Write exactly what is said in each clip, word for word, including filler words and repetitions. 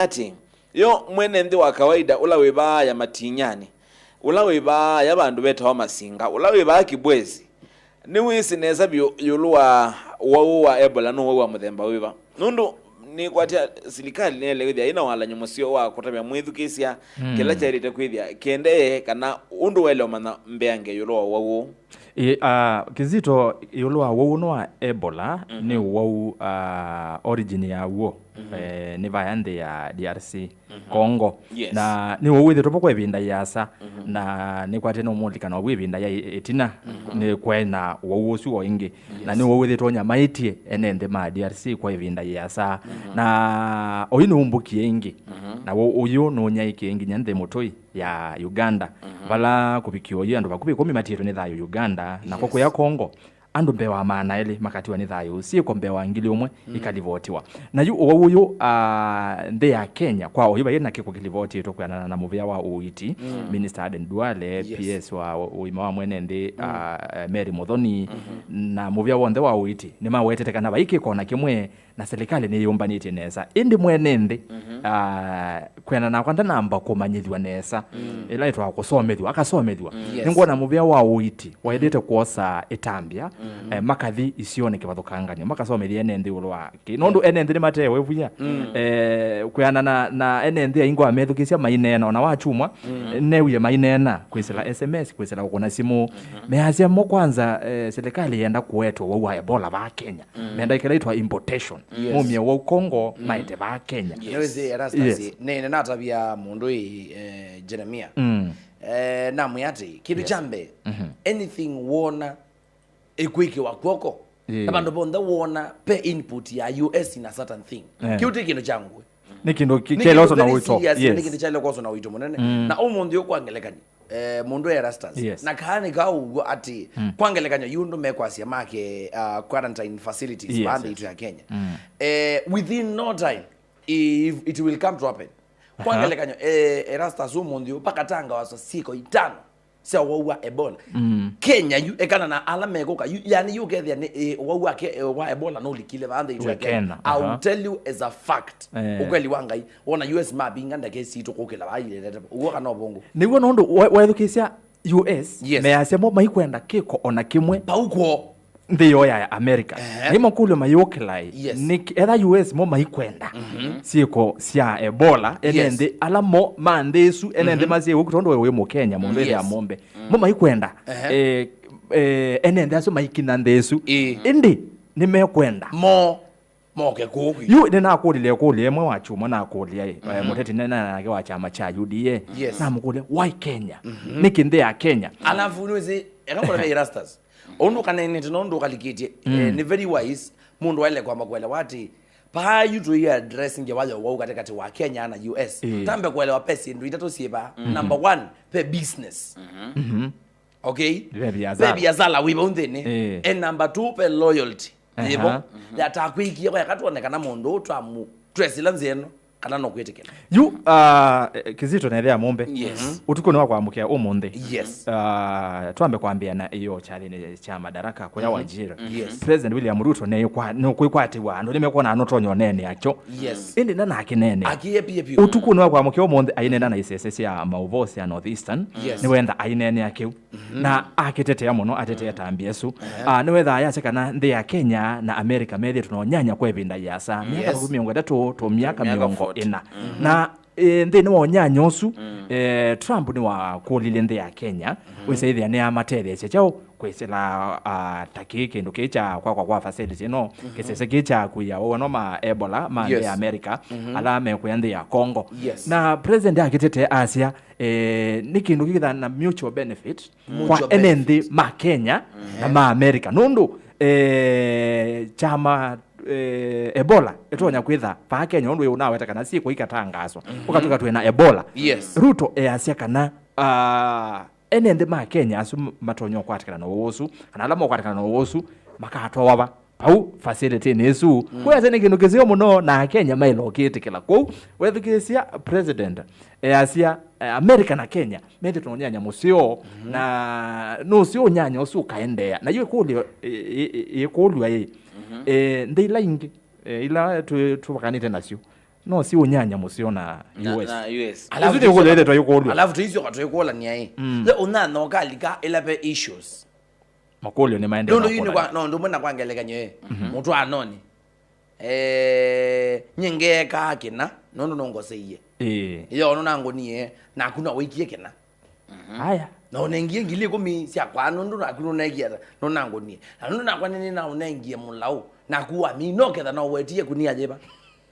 atĩ, yo mwene nthĩ wa kawaida ũla wĩ vaa ya Matinyani, ũla wĩ vaa ya vandũ vetawa Masinga, ũla wĩ vaa Kibwezi, nĩwĩsĩ nesa vyũ ĩũlũ wa ũwau wa Ebola, nĩ ũwau wa mũthemba wĩva? Nũndũ nĩkwatya silikalĩ nĩyaĩle kwĩthĩa ĩna walany'o mũseo wa kũtavya mwĩthukĩĩsya kĩla kyaĩlĩte kwĩthĩa kĩendee, kana ũndũ waĩle ũmanya mbeange ĩũlũ wa ũwau ũũ. Ĩ, ah, Kizito, ĩũlũ wa ũwau ũno wa Ebola, nĩ ũwau, ah, origin ya w'o, eh, nĩ vaya nthĩ ya D R C Congo. Yes. Na nĩ ũwau wĩthĩtwe vo kwa ĩvinda yĩasa, na nĩkwatĩe no mũlikana wavu ĩvinda ya ĩ-, ĩtina, nĩ kwaĩ na ũwau ũsu o ĩngĩ. Na nĩ ũwau wĩthĩtwe ũnyamaĩtye ene nthĩ ma D R C kwa ĩvinda yĩasa. Na ũyu nĩwumbũkie ĩngĩ. Na w'o ũyũ nũnyaĩĩkie nginya nthĩ mũtũi ya Uganda, vala kũvikĩa ũyu andũ vakuvĩ ĩkũmi matiĩtwe nĩ thayũ Uganda, nako kũya Congo, andũ mbee wa maana elĩ makatiwa nĩ thayũ, syĩko mbee wa ngili ũmwe ikalivotiwa. Na yu ũwau ũyũ, ah, nthĩ ya Kenya, kwa oyu vai na kĩko kĩlivotiĩtwe kwĩanana na mũvĩa wa ũiiti, Minister Aden Duale, P S wa ũ-, ũima wa mwene nthĩ, ah, Mary Muthoni, na mũvĩa w'onthe wa ũiiti, nĩmawetete kana vai kĩko na kĩmwe na silikalĩ nĩyũmbanĩtye nesa. Ĩndĩ mwene nthĩ, ah, kwĩanana nakwa ndanamba kũmanyĩthw'a nesa, ĩla ĩtwawa kũsomethw'a, akasomethw'a. Nĩngwona mũvĩa wa ũiiti waĩlĩte kwosa ĩtambya, eh, makathi isionĩ kĩvathũkanganyo, makasomethya ene nthĩ ĩũlũ wa kĩ. Nũndũ ene nthĩ nĩmatewe vuya, eh, kwĩanana na, na ene nthĩ aingĩ wamethukĩĩsya maineena, ona wakyumwa, eh, newie maineena kwĩsĩla S M S, kwĩsĩla kũkũna simũ. Measya mo kwanza, eh, silikalĩ yenda kũetwa ũwau wa Ebola vaa Kenya. Menda kĩla ĩtwa importation. Yes. Maumie wau Congo, maete vaa Kenya. Nĩwĩsĩ Erastus, nĩ, nĩnatavya mũndũ ĩ, eh, Jeremia. Eh, namwĩa atĩ, kĩndũ kya mbee, anything wona ĩkwĩkĩwa kw'oko, na vandũ vonthe wona pe input ya U S in a certain thing. Kĩu ti kĩndũ kya ngũĩ. Nĩ kĩndũ kĩ-, kĩelewa na very ũito. Serious, nĩ kĩndũ kyaĩle kwoswa na ũito mũnene. Na ũmũnthĩ ũyũ kwa ngelekany'o, eh, mũndũ Erastus. Yes. Na kaa nĩ ka ũw'o atĩ, kwa ngelekany'o, yu ndũ mekwasya make, uh, quarantine facilities vaa nthĩ itũ ya Kenya. Eh, within no time, i-, it will come to happen. Kwa ngelekany'o, eh, Erastus, ũmũnthĩ ũyũ, vakatangaaswa syĩko itano sya ũwau wa Ebola. Kenya yu, ekana na ala mekũka yu, yani yu ũkethĩa nĩ, eh, ũwau wa ke-, eh, wa Ebola nũlikile vaa nthĩ itũ ya Kenya. I will tell you as a fact. Eh. Ũkweli wa Ngai, wona U S mavinga ndeke sitũ kũkĩla vaa ilelete. Ũw'o kana ũvũngũ? Nĩw'o nũndũ we-, wethukĩĩsya U S, yes, measya mo maikwenda kĩko ona kĩmwe pauko nthĩ yoo ya America. Ehe. Na imakũlyo mayũkĩlaĩ, yes, nĩ etha U S mo maikwenda syĩko sya Ebola, ene, yes, nthĩ ala mo ma nthĩ ĩsu, ene nthĩ masyĩw'o, tondũ we wĩ Mũkenya, mũndũ ĩthĩa mũmbe. Mo maikwenda, ehe, eh, eh, ene nthĩ asu maikinya nthĩ ĩsu. Ĩĩ. Ĩndĩ nĩmekwenda mo moke kũũ kwitũ. Yu nĩnakũlile ĩkũlyo ĩmwe wa kyumwa, nakũlya ĩ, eh, mũteti nene nake wa kyama kya U D A. Yes. Namũkũlya, "Why Kenya? Nĩkĩ nthĩ ya Kenya?" Alafu nĩwĩsĩ, eka kũlya Erastus. Ũndũ ũkaneenete na ũndũ ũkalikĩtye, eh, nĩ very wise, mũndũ waĩle kwamba kũelewa atĩ, paa yu tũi address ngewa ya ũwau katĩkatĩ wa Kenya na U S. Ĩĩ. Tambe kũelewa pe syĩndũ itatũ syĩ vaa. Number one, pe business. Okay? Ve biasala. Ve biasala wĩ vau nthĩnĩ. Ĩĩ. And number two, ve loyalty. Aha. Yĩvo. Yatakwĩkie kwa yakatwone kana mũndũ ũũ twamu-, twesĩla nzĩa ĩno, kana no kwĩtĩkĩla. Yu, ah, eh, Kizito nethĩa mũmbe. Yes. Ũtukũnĩ wa kwamũkĩa ũmũnthĩ. Yes. Ah, twambe kwambĩa na ĩyo kyathĩnĩ kya Madaraka kũya Wajir. Yes. President William Ruto nĩkwa-, nũkwĩkwatĩw'a andũ nĩmekwona nũtonya ũneenea kyo. Yes. Ĩndĩ ndanakĩneenea. Akiepie piũ. Ũtukũnĩ wa kwamũkĩa ũmũnthĩ ainena na isese sya maũvoo sya North Eastern. Yes. Nĩwenda aineenea kĩu. Na akĩtetea mũno, atetea tambĩa ĩsu. Ah, nĩwethaa yasya kana nthĩ ya Kenya na America methĩĩtwe na ũnyanya kwa ĩvinda yĩasa, myaka, yes, mĩongo ĩtatũ to myaka mĩongo ĩna. Na, eh, nthĩnĩ wa ũnyanya ũsu, eh, Trump nĩwakũlilye nthĩ ya Kenya wĩsa ĩthĩa nĩyamatetheesya kyaũ kwĩsĩla, ah, ta kĩĩ kĩndũ kĩĩ kya kwakwa kwa facility ĩno, kĩsese kĩĩ kya kũia ũwano ma Ebola ma nthĩ ya, yes, America, ala mekũya nthĩ ya Congo. Yes. Na president akĩtetea asya, eh, nĩ kĩndũ kĩkĩthaa na mutual benefit kwa ene nthĩ ma Kenya na ma America. Nũndũ, eh, kyama, eh, Ebola ĩtonya kwĩtha vaa Kenya, ũndũ wĩ ũnaweta kana syĩko ikatangaswa. Ũkatwĩka twĩ na Ebola. Yes. Ruto easya kana, ah, ene nthĩ ma Kenya asu m-, matonya ũkwatĩkana na ũwau ũsu, kana ala maũkwatĩkana na ũwau ũsu, makatwawa va? Vau facility-nĩ ĩsu. Kwĩasya nĩ kĩndũ kĩseo mũno, na Akenya maĩle ũkĩtĩkĩla. Kwoou, wethukĩĩsya president, easya, eh, America na Kenya methĩtwe na ũnyanya mũseo, na nũseo ũnyanya ũsu ũkaendeea. Na yu ĩkũlyo, ĩ-, ĩ-, ĩ-, ĩkũlw'a ĩ, eh, nthĩ ila ingĩ, eh, ila tũ-, tũvakanĩte nasyo, no si ũnyanya mũseo na Na- U S. Na U S. Alafu Isu nĩ ũkũlyo tũicoka- ĩthe twaikũlw'a. Alafu tũicoka twĩkũlania ĩ. Mm. The ũnyanya ũkalika ĩla ve issues. Makũlyo nĩ maendee Nũndũ yu nĩ makũlana. Kwa, no, ndũmwe na kwa ngelekany'o ĩ. Mũtwaanonĩ. Eh, nyie ngeekaa kĩna, nũndũ nũngoseie. Ĩĩ. Yo, nũnangũnie, naku no wĩkie kĩna. Aya. Na ũnengie ngili ĩkũmi syakwa, nũndũ naku nũneekie ata, nũnangũnie. Na nũndũ nakwa nĩnĩnaũnengie mũlaũ, naku wami, no ketha no wetie ĩkunia yĩva?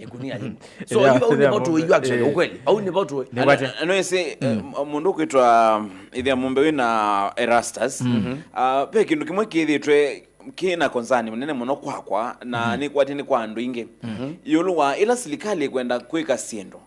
Ĩkunia yĩva? So, ĩthĩa- yu vau ĩthĩa nĩvo mũndũ- tũĩ, actually, eh, ũkweli. Vau nĩvo tũĩ. Nĩkwate. Na- na- no ĩsĩ, eh, m- mũndũ ũkwĩtwa Ĩthĩa Mũmbe wĩ na Erastus. Ah, ve kĩndũ kĩmwe kĩthĩtwe kĩ na concern mũnene mũno kwakwa, na nĩkwatĩ nĩ kwa andũ aingĩ. Ĩũlũ wa ĩla silikalĩ ĩkwenda kwĩka syĩndũ,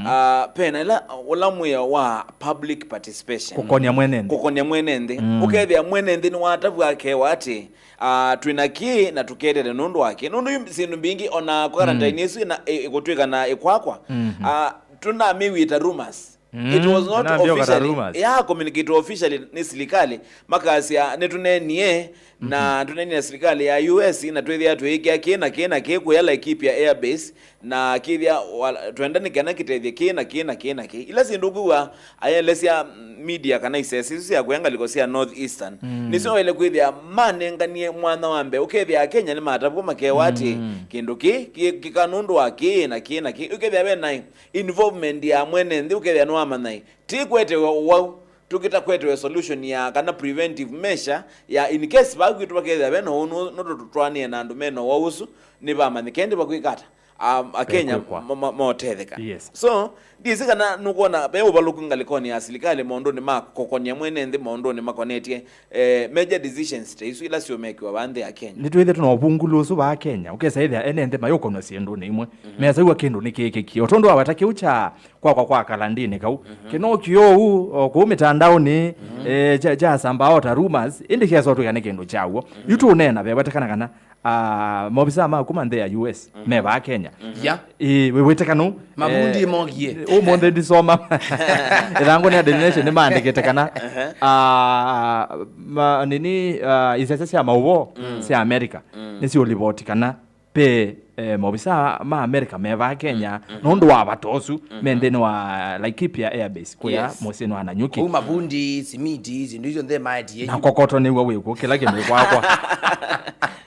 ah, pena ĩla, ũla mwĩao wa public participation. Kũkonia mwene nthĩ. Kũkonia mwene nthĩ. Ũkethĩa mwene nthĩ nĩwatavw'a akewa atĩ, ah, twĩ na kĩĩ na tũketete nũndũ wa kĩĩ. Nũndũ yu syĩndũ mbingĩ, ona quarantine ĩsu ĩna- ĩ- ĩkũtw'ĩka na ĩkwakwa, ah, tũnamĩw'ĩta rumors. It was not officially ya communicate officially nĩ silikalĩ, makasya nĩtũneenie na tũneenie na silikalĩ ya U S na twĩthĩa twĩĩkĩa kĩĩ na kĩĩ na kĩĩ kũya Laikipia Air Base, na kĩthĩa wa- twenda nĩ kana kĩtethye kĩĩ na kĩĩ na kĩĩ na kĩĩ. Ila syĩndũ ũkwĩw'a ayelesya media kana isese isu sya kũya ngalĩko sya North Eastern, nĩsyo waĩle kwĩthĩa manenganie mwanya wa mbee. Ũkethĩa Akenya nĩmatavw'a makewa atĩ kĩndũ kĩĩ kĩ- kĩka nũndũ wa kĩĩ na kĩĩ na kĩĩ. Ũkethĩa ve naĩ involvement ya mwene nthĩ ũkethĩa nĩwamanya ĩ, ti kwetewe ũwau, tũkĩta kwetewe solution ya kana preventive measure ya in case vaa kwitũ vakethĩa ve na ũu nũ- nũndũ tũtwaanĩe na andũ me na ũwau ũsu, nĩvamanyĩke ĩndĩ vakwĩka ata, um, Akenya Vekwĩkwa. ma- ma- motetheka. Yes. So, ndĩsĩ kana nũkwona ve ũvalũku ngalĩkonĩ ya silikalĩ maũndũnĩ ma kũkonia mwene nthĩ maũndũnĩ makonetye eh, major decisions ta isu ila syũmekĩwa vaa nthĩ ya Kenya. Nĩtwĩthĩtwe na ũvungũlu ũsu vaa Kenya. Ũkesa ĩthĩa ene nthĩ mayũkonwa syĩndũnĩ imwe. Mesaiwa kĩndũ nĩkĩĩkĩkie. O tondũ waweta kĩu kya kwakwa kwa kalandinĩ kau. Kĩno kĩũu, o kũu mĩtandaonĩ, eh, kya- kyasambaa o ta rumors, ĩndĩ kyesa ũtwĩka nĩ kĩndũ kya w'o. Yu tũũneena vewetekana kana, ah, maovisaa ma kuma nthĩ ya U S me vaa Kenya. Ya. Ĩĩ, wĩ wĩtĩkanu? Mavundi eh, mokie. Ũmũnthĩ ndisoma. Ĩthangũ nĩ Daily Nation nĩmaandĩkĩte kana, ah, ma- nini, ah, isese sya maũvoo sya Amerika nĩsiũlivoti kana ve, eh, maovisaa ma Amerika me vaa Kenya nũndũ wa vata ũsu me nthĩnĩ wa Laikipia Air Base kũya Yes. mũsyĩnĩ wa Nanyuki. Kũu mavundi, simiti, syĩndũ icio nthe maetie. Na kokoto nĩw'o wĩkw'o, kĩla kĩndũ kwakwa.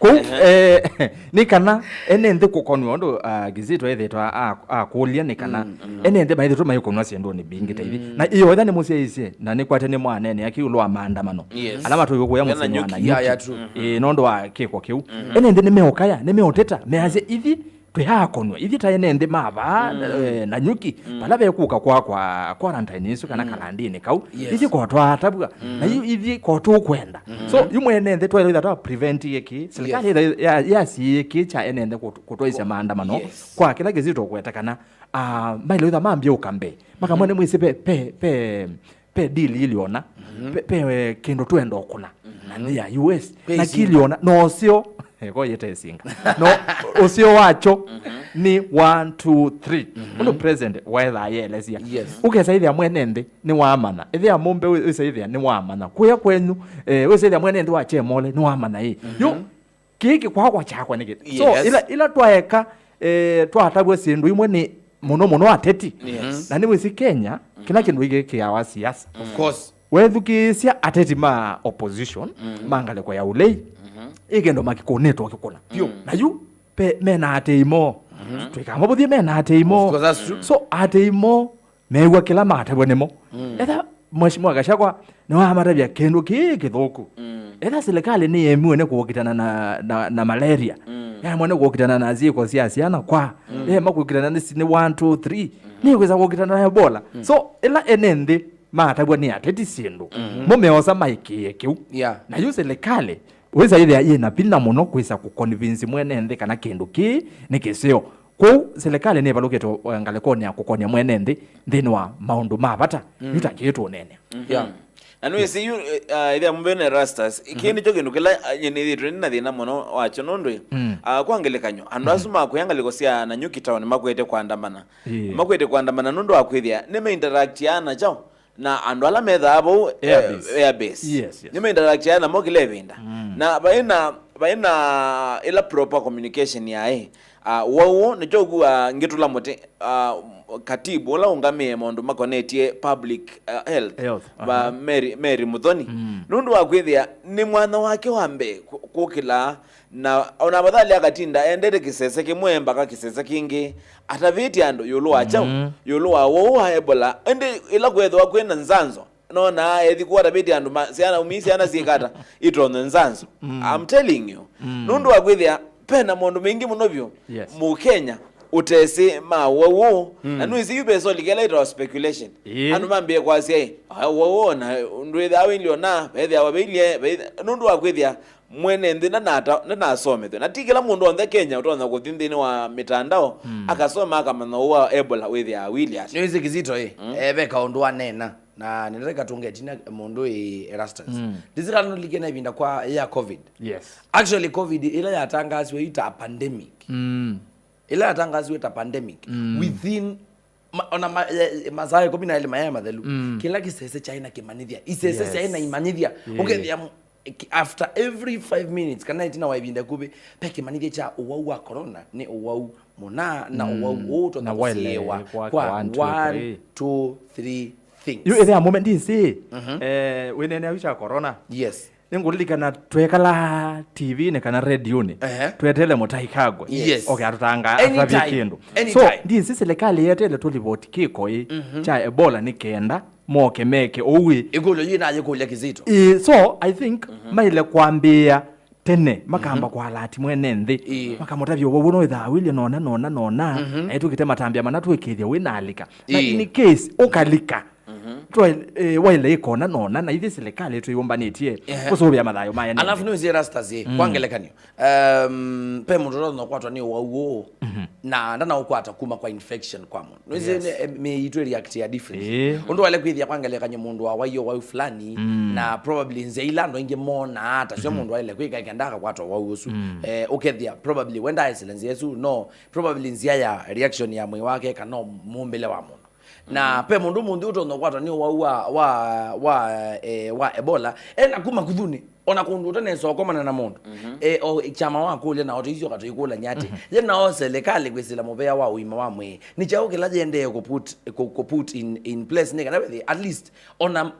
Kũu, eh, nĩ kana ene nthĩ kũkonw'a ũndũ, ah, Kizito ethĩtwa a- akũlya nĩ kana ene nthĩ maithĩtwe maikonwa syĩndũnĩ mbingĩ ta ithi. Na ĩyo etha nĩmũsyaisye na nĩkwate nĩmwaneenea kĩũlũ wa maandamano Yes. ala matũiwe kũya Wena mũsyĩnĩ wa Nanyuki. Nanyuki. Ya, ya, true. Ĩĩ, nũndũ wa kĩko kĩu. Ene nthĩ nĩmeũkaya, nĩmeũteta, measya ithi twĩaakonw'a, ithi ta ene nthĩ ma vaa, eh, Nanyuki, vala vekũka kwa, kwa quarantine isu kana kalandinĩ kau, Yes. ithi ko twaatavw'a, na yu ithi ko tũkwenda. So, yu mwene nthĩ twaĩlwe twa prevent ĩkĩ, silikalĩ Yes. ĩtha ya- yasiĩĩkĩ kya ene nthĩ kũt- kũtwaisya maandamano Yes. kwa kĩla kĩsito kweta kana, ah, maĩlwe itha mambie ũka mbee. Makamwene mwĩsĩ pe, pe, pe, pe deal iliona, pe, pe, eh, kĩndũ twenda ũkũna na nthĩ ya U S. Pe Na isinga. Kiliona, no ũseo, eko yete isinga. No, ũseo wakyo nĩ one, two, three. Ũndũ president waethaa yelesia. Yes. Ũkesaithĩa mwene nthĩ nĩ wamanya. Ĩthĩa mũmbe wĩ- wĩsaithĩa nĩ wamanya. Kũya kwenyu, eh, wĩsaithĩa mwene nthĩ wa Chemole nĩ wamanya ĩ. Yo, kĩĩ kĩkwakwa kyakwa nĩkĩ? So, Yes. ila, ila twaeka, eh, twatavw'a syĩndũ imwe nĩ mũno mũno ateti. Yes. Na nĩwĩsĩ Kenya, kĩla kĩndũ gĩkĩawa siasa. Of course. Wethukĩĩsya ateti ma opposition, ma ngalĩko ya ũlei, ĩ kĩndũ makĩkũnĩtwe kĩkũna. Vyũ. Na yu, pe- mena atei moo. Twĩkamavũthie mena atei moo. Of course, that's true. So, atei moo, meew'a kĩla matavw'a nĩmo. Etha Mheshimiwa Gachagua nĩwamatavya kĩndũ kĩĩ kĩthũku. Etha silikalĩ nĩyemiwe nĩ kũkitana na, na, na malaria, yamwe nĩ kũkitana na syĩko sya syana kwa, yema kũkitana nĩ, nĩ one, two, three, nĩkwĩsa kũkitana na Ebola. So, ĩla ene nthĩ matavw'a nĩ ateti syĩndũ, mo meosa maĩkĩĩe kĩu. Yeah. Na yu silikalĩ wĩsa ĩthĩa yĩ na vinya mũno kwĩsa kũconvince mwene nthĩ kana kĩndũ kĩĩ nĩ kĩseo. Kwoou, silikalĩ nĩvalũkĩte, eh, ngalĩkonĩ ya kũkonia mwene nthĩ nthĩnĩ wa maũndũ ma vata, yu ta kĩĩ tũũneenea. Yeah. Na nĩwĩsĩ yu, eh, ah, ĩthĩa mũmbene Erastus, kĩĩ nĩkyo kĩndũ kĩla, ah, nyie nĩthĩĩtwe nĩ na thĩna mũno wakyo nũndũ, ah, kwa ngelekany'o, andũ asu makwĩa ngalĩko sya Nanyuki town makwete kwandamana. Ĩĩ. Makwete kwandamana nũndũ wa kwĩthĩa nĩmainteractiaa na kyaũ? Na andũ ala methaa vau, eh, Airbase. Airbase. Yes, yes. Nĩmainteractiaa namo kĩla ĩvinda. Na vai na, vai na ĩla proper communication yaĩ. Ah, wau nĩkyo ũkua ngĩtũla mũtĩ, ah, katibu ũla ũngamĩe maũndũ makonetye public, ah, health, Health, va aha. Mary, Mary Muthoni. Mm. Nũndũ wa kwĩthĩa nĩ mwana wake wa mbee kũ-, kũkĩla, na ona avathalĩ akatinda endete kĩsese kĩmwe mpaka kĩsese kĩngĩ, atavĩtye andũ ĩũlũ wa kyaũ, Mm. ĩũlũ wa wau wa Ebola. Ĩndĩ ĩla kwethĩwa kwĩna nzanzo, nona ethi kuatavĩtye andũ ma-, syana, umi syana syĩkata itonye nzanzo. Mm. I'm telling you. Mm. Nũndũ wa kwĩthĩa pena maũndũ maingĩ mũno vyũ Yes. Mũkenya ũtesĩ ma wau ũũ. Mm. Na nũĩsĩ yu ve solika ĩla ĩtawa speculation. Ĩĩ. Andũ mambĩe kwasya ĩ, "Ah, wau ũũ na ndwĩthĩawa ilio na vethĩawa veilie, veithi-," nũndũ wa kwĩthĩa mwene nthĩ ndanata-, ndanasomethw'a. Na ti kĩla mũndũ onthe Kenya ũtonya kũthi nthĩnĩ wa mĩtandao, Mm. akasoma akamanya ũũ wa Ebola wĩthĩawa wĩilyĩ ata. Nĩwĩsĩ Kizito ĩ, Mm. eh, ve kaũndũ wanena. Na nĩnataka tũngetina mũndũ ĩ Erastus. Mm. Ndĩsĩ kana nũlilikana ĩvinda kwa ya covid. Yes. Actually, covid ĩla yatangasiwe yu ta pandemic. Mm. Ĩla yatangasiwe ta pandemic. Mm. Within ma-, ona ma-, eh, masaa ĩkũmi na elĩ maya mathelu. Mm. Kĩla kĩsese kyaĩ na kĩmanyĩthya. Isese Yes. syaĩ na imanyĩthya. Yeah. Ũkethĩa m-, ki-, after every five minutes, kana ĩtina wa ĩvinda ĩkuvĩ, pe kĩmanyĩthya kya ũwau wa corona, nĩ ũwau mũna, na Mm. ũwau ũũ ũtonya Na waile kũsiĩĩwa kwa, kwa kwa one, two, one, three. Two, three things. Yu ĩthĩa mũme ndĩsĩ, Mhm. eh, wĩneenea yu kya corona. Yes. Nĩngũlilikana twekala T V-nĩ kana rediũnĩ, Ehe. tweteele mũtaĩkagwe. Yes. Oke atũtanga Anytime. atavye kĩndũ. Anytime. So, ndĩsĩ silikalĩ yeteele tũlivoti kĩko ĩ Mhm. kya Ebola nĩ kenda moke meke ũu ĩ. Ĩkũlyo yĩ nayĩkũlya Kizito. Ĩ, so, I think Mhm. maile kwambĩĩa tene, makamba Mhm. kwalati mwene nthĩ, Ĩĩ. makamũtavya ũwau no ĩthaa wĩlye nona, nona, nona, Mhm. na ĩtũkĩte matambya mana twĩkĩthya wĩnalika. Na Ĩĩ. in case ũkalika, Mhm. twa-, eh, waile ĩkona nona, na ithyĩ silikalĩ twĩyũmbanĩtye Ehe. kũsũvĩa mathayũ ma ene Alafu nthĩ. nĩwĩsĩ Erastus ĩ, Mm. kwa ngelekany'o, um, pe mũndũ ũtonya kwatwa nĩ ũwau ũũ, Mhm. na ndanaũkwata kuma kwa infection kwa mũndũ. Nĩwĩsĩ Yes. nĩ, eh, mĩĩ itũ ĩreactia differently. Ĩĩ. Ũndũ waile kwĩthĩa kwa ngelekany'o mũndũ wa waio wau fulani, Mm. na probably nzĩa ila andũ aingĩ monaa ta syo Mhm. mũndũ waile kwĩka kenda akakwatwa wau ũsu. Mm. Eh, ũkethĩa probably we ndaesĩle nzĩa ĩsu, no, probably nzĩa ya reaction ya mwĩĩ wake kana mũmbĩle wa mũndũ. Na Mhm. pe mũndũ mũnthĩ ũtonya kwatwa nĩ ũwau wa, wa, wa, eh, wa Ebola, ena kuma kuthunĩ. Ona kũndũ ũtanesa ũkomana na mũndũ, Mhm. eh, o kyama wakũlya na ũtũisyoka tũikũlany'a atĩ, Mhm. ye nao silikalĩ kwĩsĩla mũvea wa ũima wa mwĩĩ, nĩ kyaũ kĩla yĩendee kũput, kũ, kũput in, in place nĩ kana wĩthĩ, at least, ona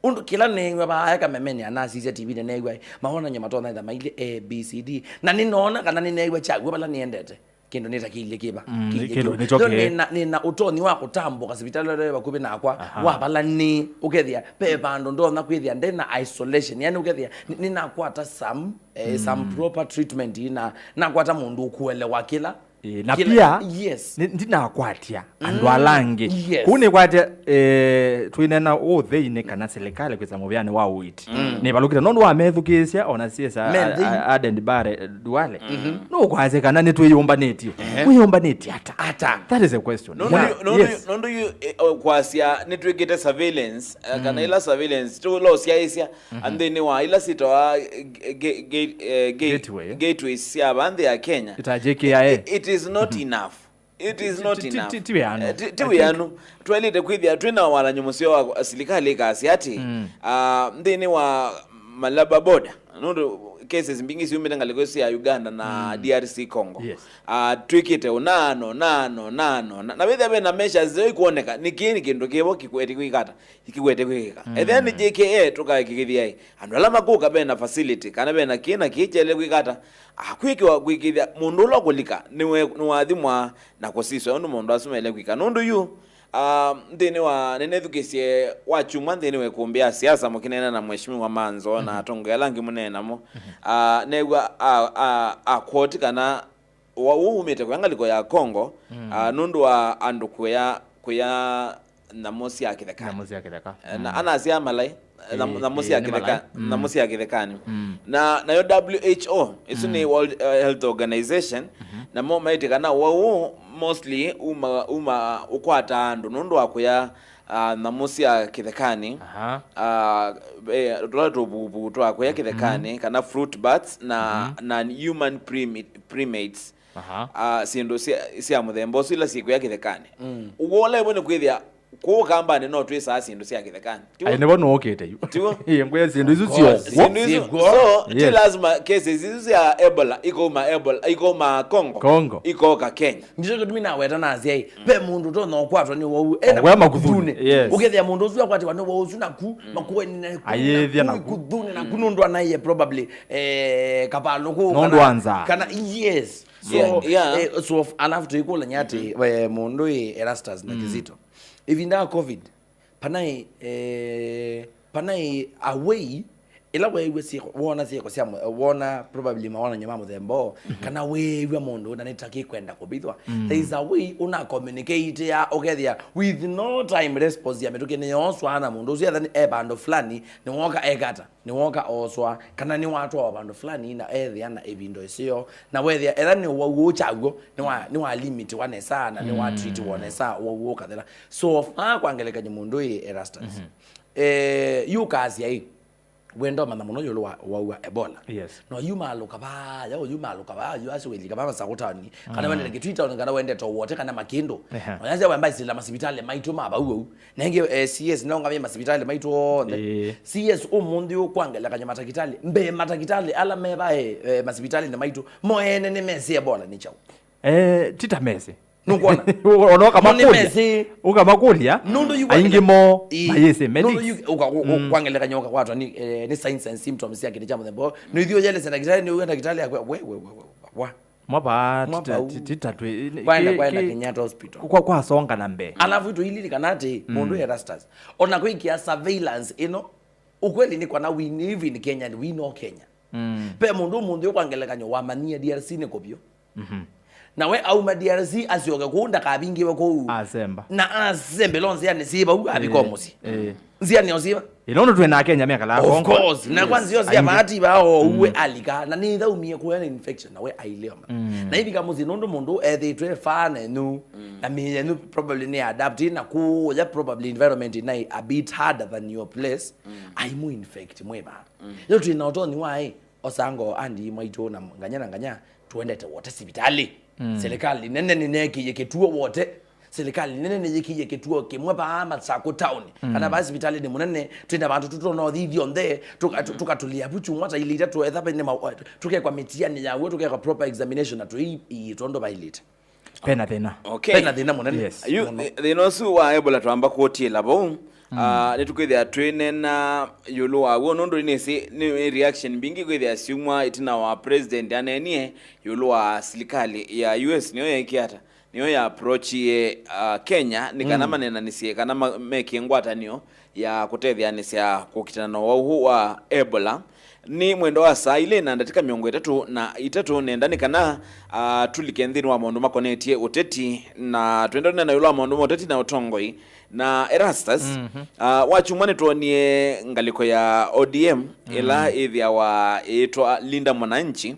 ũndũ kĩla neew'a vaa kamemeni anasisya T V-nĩ neew'a mawonany'o matonya ĩtha mailye A B C D, na nĩnoona kana nĩneew'a kyaw'o vala nĩendete. Kĩndũ nĩtakĩilye kĩva. Mm, kĩilye kĩndũ kĩu. Nĩkyo Yo kĩĩ. Nĩna, nĩna ũtonyi wa kũtambũka sivitalĩ ũla wĩ vakuvĩ nakwa, Aha. wa vala nĩ, ũkethĩa, pe vandũ ndonya kwĩthĩa ndĩ na isolation. Yani ũkethĩa, nĩ-, nĩnakwata some, eh, some Mm. proper treatment, na nakwata mũndũ ũkũelewa kĩla, Ĩĩ, na kĩla, pia, yes. nĩ-, ndinakwatya andũ Mm, ala angĩ. Yes. Kũu nĩkwatya, eh, twĩnena ũtheinĩ kana silikalĩ kwĩsa mũvĩanĩ wa ũiti. Mm. Nĩvalũkĩte nũndũ wa methukĩĩsya ona siesa Me a, nthĩnĩ. a, Aden Bare, eh, Duale. Mhm. Nũkwasya kana nĩtwĩyũmbanĩtye. Ehe. Wĩyũmbanĩtye ata? Ata? That is a question. Nũndũ Yeah. yu, nũndũ Yes. yu, nũndũ yu, eh, o, kwasya nĩtwĩkĩte surveillance, eh, kana Mm. ĩla surveillance tũlosyaĩsya Mhm. nthĩnĩ wa ĩla syĩtawa, eh, ga-, ga-, eh, ga-, Gateway. gateways sya va nthĩ ya Kenya. Ĩta J K I A. It, it is not Mhm. enough. It is Ti, not ti, ti, enough. ti, ti wĩanu. Eh, ti, ti I think wĩanu. Twaĩlĩte kwĩthĩa twĩ na walany'o mũseo wa silikalĩ ĩkasya atĩ, Mm. ah, nthĩnĩ wa Malaba border, nũndũ cases mbingĩ syumĩte ngalĩko ĩsu ya Uganda na Mm. D R C Congo. Yes. Ah, twĩkĩte ũnano, nano, nano, na, na wĩthĩa ve na measures nzeo ikuoneka, nĩ kĩĩ nĩ kĩndũ kĩvo kĩkwete kwĩkata, kĩkwete kwĩkĩka. Mm. Ethĩa nĩ J K A tũkaĩkĩkĩthya ĩ, andũ ala makũka ve na facility, kana ve na kĩĩ na kĩĩ kyaĩle kwĩkata, akwĩkĩwa kwĩkĩthya mũndũ ũla ũkũlika nĩwe, nĩwathimwa na kũsiswa ũndũ maũndũ asu maĩle kwĩka. Nũndũ yu, ah, nthĩnĩ wa, nĩnethukĩsye wa kyumwa nthĩnĩ wa ĩkũmbĩ ya siasa mũkĩneena na Mheshimiwa Manzo na Mhm. atongoi ala angĩ mũneena namo, Mhm. ah, neew'a a, a, a quote kana ũwau ũũ umĩte kũya ngalĩko ya Congo, Mm. ah, nũndũ wa andũ kũya, kũya nyamũ sya kĩtheka. Nyamũ sya kĩtheka. Eh, na Mm. anasya malai, eh, nyamũ, Eh, nyamũ eh, sya nĩ kĩtheka, malai. Mm. nyamũ sya kĩthekanĩ. Mm. Na, nayo W H O, ĩsu nĩ Mm. World, eh, Health Organization, Mhm. namo maĩtye kana ũwau ũũ mostly uma, uma ũkwata andũ nũndũ wa kũya, ah, nyamũ sya kĩthekanĩ. Aha. Ah, eh, tũla tũvuvu twa kũya kĩthekanĩ, Mhm. kana fruit bats na, Mhm. na human primi-, primates. Aha. Ah, syĩndũ sya, sya mũthemba ũsu ila syĩkũya kĩthekanĩ. Mm. Ũw'o ũla ĩvo nĩ kwĩthĩa Kũu Kambanĩ no twĩsaa syĩndũ sya kĩthekanĩ. Tiw'o? Ai, nĩvo nũũkĩte yu. Tiw'o? Ĩĩ, ngwĩa syĩndũ isu Of course. Syĩndũ isu. Syĩkw'o. So, ti Yes. lazima cases isu sya Ebola ikauma Ebola, ikauma Congo. Congo. Ikoka Kenya. Ndicho kĩtumi naweta nasya ĩ, ve mũndũ ũtonya ũkwatwa nĩ wau ena Ũkwĩa makuthunĩ, makuthunĩ. Yes. Ũkethĩa mũndũ ũsu akwatiwa nĩ wau ũsu naku makueni na Ayĩthya naku naku. Ikuthunĩ naku nũndũ anaie probably eh, kavalũku Nũndũ kana- wa nzaa. Kana yes. So, Yeah, yeah. Eh, so alafu tũikũlany'a atĩ we mũndũ ĩ Erastus na Kizito, ĩvinda ya covid, panaĩ eh, panaĩ away ĩla weew'a syĩko, wona syĩko sya mũ- wona probably mawonany'o ma mũthemba ũũ, kana wĩĩw'a mũndũ na nĩtakĩkwenda kũvithwa, there is a way ũna communicate ya ũkethĩa with no time response ya mĩtũkĩ nĩyooswa na mũndũ ũsu etha e vandũ fulani nĩwoka ekata nĩwoka ooswa kana nĩwatwawa vandũ fulani na ethĩa na ĩvinda ĩseo na wethĩa etha nĩ ũwau ũũ kyaw'o nĩwa nĩwa limitiwa nesa na nĩwa treatiwa nesa ũwau ũũ ũkathela. So aa kwa ngelekany'o mũndũ ĩ Erastus, eh, yu ũkasya ĩ wenda ũmanya mũno ĩũlũ wa ũwau wa Ebola. Yes. No yu maalũka vaya, yu maalũka vaya, yu asu wĩlika vaya Masakũ taoni, kana wendete Kitui taoni, kana wendete Wote, kana Makĩndũ. Ehe. No yasya wemba isila masivitalĩ maitũ ma vau ũu. Na ĩngĩ eh, C S nĩlaũngamie masivitalĩ maitũ onthe. Ĩĩ. C S ũmũnthĩ ũũ kwa ngelekany'o matakitalĩ, mbee matakitalĩ ala me vae eh, masivitalĩnĩ maitũ, mo ene nĩmesĩ Ebola nĩ kyaũ. Eh, ti ta mesĩ. Nũkwona? Ona Mo nĩ ũkamakũlya. Mesĩ. Ũkamakũlya. Nũndũ yu Aingĩ mo Ĩĩ. Mayĩsĩ Nũndũ medics. Yu- ũka- ũ- ũ- kwa ngelekany'o ũkakwatwa nĩ eh, nĩ signs and symptoms sya kĩndũ kya mũthemba ũũ. Nĩũthiĩ ũyelesya ndakĩtalĩ nĩũw'a ndakĩtalĩ akwe we we we we wa. Mwavaa Mwavaa ti- ti- ti ta twĩ- nĩ- Kwaenda kĩ- kwaenda kĩ- Kenyatta Hospital. Kwa- kwasonga na mbee. Alafu tũililikana atĩ mũndũ Erastus ona kwĩkĩa surveillance ĩno, ukweli ni kwana we live in Kenya and we know Kenya. Pe mũndũ ũmũnthĩ ũkwa ngelekany'o wamanyie D R C nĩ kũvyũ. Na we auma D R C asyoke kũu ndakavingĩwe kũu. Asemba. Na asembela nzĩanĩ syĩ vau avika mũsyĩ. Nzĩanĩ o syĩ va? Ĩno twĩ na Kenya mekalaa Of Congo. Course. Na kwa Yes. nzĩa cia Aingĩ. Maati vaa o uwe alika na nĩthaumie kuya na infection na we aileo. Na ivika mũsyĩ nũndũ mũndũ ethĩtwe faa nenyu na mĩĩ yenyu probably nĩ adapt na kuya probably environment na a bit harder than your place. Aimu infect mwĩva. Yo twĩ na ũtonyi waĩ osango andi mwaitũ na nganya na nganya tuendete wote sivitalĩ. Serikali nene nĩneekĩie kĩtuo wote. Serikali nene nĩyĩkĩie kĩtuo kĩmwe vaa Masakũ taoni kana vaa sivitalĩnĩ mũnene twĩ na vandũ tũtonothi ithyonthe tũka- tũ- tũkatũlĩa vu kyumwa ta ilĩ itatũ etha vene ma- tũkekwa mĩtiani yaw'o tũkekwa proper examination na tũi ii tondũ vailĩte. Pena thĩna. Okay. Pena thĩna mũnene. Yes. Yu mũno. Thĩ- thĩna ũsu wa Ebola twamba kũtiĩla vau. Ah, nĩtũkwĩthĩa twĩnena ĩũlũ waw'o nũndũ nĩsĩ nĩ reaction mbingĩ kwĩthĩa syumwa ĩtina wa president anenie ĩũlũ wa silikalĩ ya U S nĩyo yeekie ata, nĩyo ya approachie ah, Kenya nĩ kana maneenanĩsye kana ma- mekie ngwatanĩo ya kũtetheanĩsya kũkitana na ũwau ũũ wa Ebola. Nĩ mwendo wa saa ilĩ na ndatĩka mĩongo ĩtatũ na itatũ nenda nĩ kana ah, tũlike nthĩnĩ wa maũndũ makonetye ũteti na twenda tũneena ĩũlũ wa maũndũ ma ũteti na ũtongoi. Na Erastus, ah, wakyumwa nĩtwonie ngalĩko ya O D M ĩla ĩthĩawa ĩĩtwa Linda Mwananchi,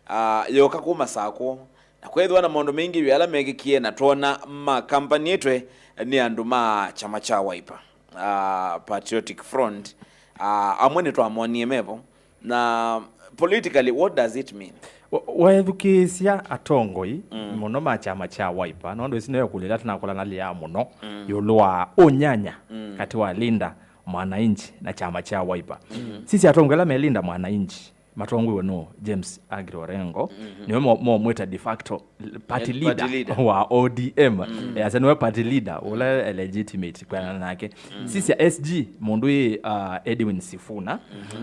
ah, yoka kuma Sakũ na kwethĩwa na maũndũ maingĩ vyũ ala mekĩkie na twona makambanĩtwe nĩ andũ ma kyama kya Wiper, ah, Patriotic Front, ah, amwe nĩtwamonie mevo. Na politically, what does it mean? Wa- Wethukĩĩsya atongoi mũno ma kyama kya Wiper, nondũ ĩsu nĩyo ĩkũlyo ĩla tũnakolanalĩaa mũno ĩũlũ wa ũnyanya katĩ wa Linda Mwananchi na kyama kya Wiper. Sisya atongoi ala me Linda Mwananchi matongoiwe nũ James Agri Orengo, nĩwe mo- momwĩta de facto party Eh, leader party leader. Wa O D M. Eh, asa nĩwe party leader ũla legitimate kwĩanana nake. Sisya S G mũndũ ĩ uh, Edwin Sifuna.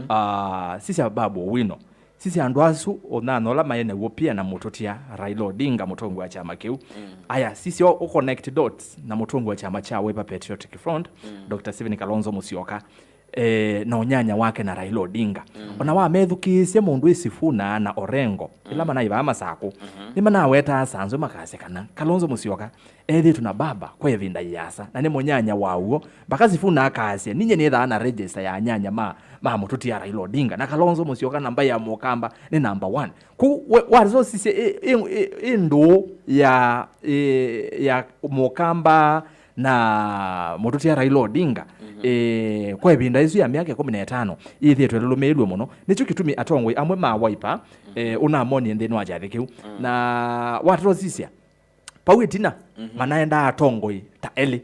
Uh, sisya Babu Owino. Sisya andũ asu ũnyanya ũla maĩ naw'o pia na mũtũtia Raila Odinga mũtongoi wa kyama kĩu. Aya sisya ũ connect dots na mũtongoi wa kyama kya Wiper Patriotic Front, Doctor Stephen Kalonzo Musyoka. Eh, na ũnyanya wake na Raila Odinga. Ona wamethukĩĩsya mũndũ ĩ Sifuna na Orengo ĩla manaĩ vaa Masakũ, nĩmanawetaa sanzwe makasya kana Kalonzo Musyoka ethĩĩtwe na Baba kwa ĩvinda yĩasa na nĩ mũnyanya wa w'o, mpaka Sifuna akasya, "Ninyie nĩthaa na register ya anyanya ma, ma mũtũtia Raila Odinga, na Kalonzo Musyoka namba ya Mũkamba nĩ namba one." Kũu we- wasisya ĩ, ĩ, ĩ, ĩ ndũũ ya, ĩ, ya Mũkamba na mũtũtia Raila Odinga, eh, kwa ĩvinda ĩsu ya myaka ĩkũmi na ĩtano yĩthĩĩtwe ĩlũlũmĩĩlw'e mũno. Nĩkyo kĩtumi atongoi amwe ma Wiper, eh, ũnamonie nthĩnĩ wa kyathĩ kĩu. Na watata ũsisya, vau ĩtina, manaendaa atongoi ta elĩ.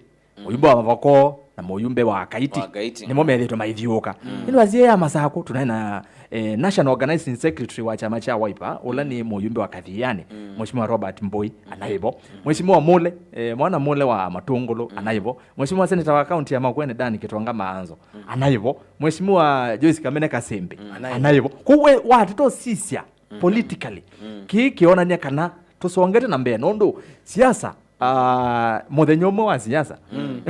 Mũyumbe wa Mavoko na mũyumbe wa Kaiti. Wa Kaiti. Nĩmo methĩtwe maithiũũka. Ĩno asia ya Masakũ, tunaĩ na, eh, National Organizing Secretary wa kyama kya Wiper, ũla nĩ mũyumbe wa Kathiani, Mheshimiwa Robert Mbui, anaivo. Mheshimiwa Mule, eh, mwana Mule wa Matũngũlũ, anaivo. Mheshimiwa Senator wa kaunti ya Makueni, Dan Kitonga Maanzo, anaivo. Mheshimiwa Joyce Kamene Kasembe, anaivo. Kwoou we watata ũsisya politically, kĩĩ kĩonany'a kana tũsongete na mbee, nũndũ siasa, ah, mũthenya ũmwe wa siasa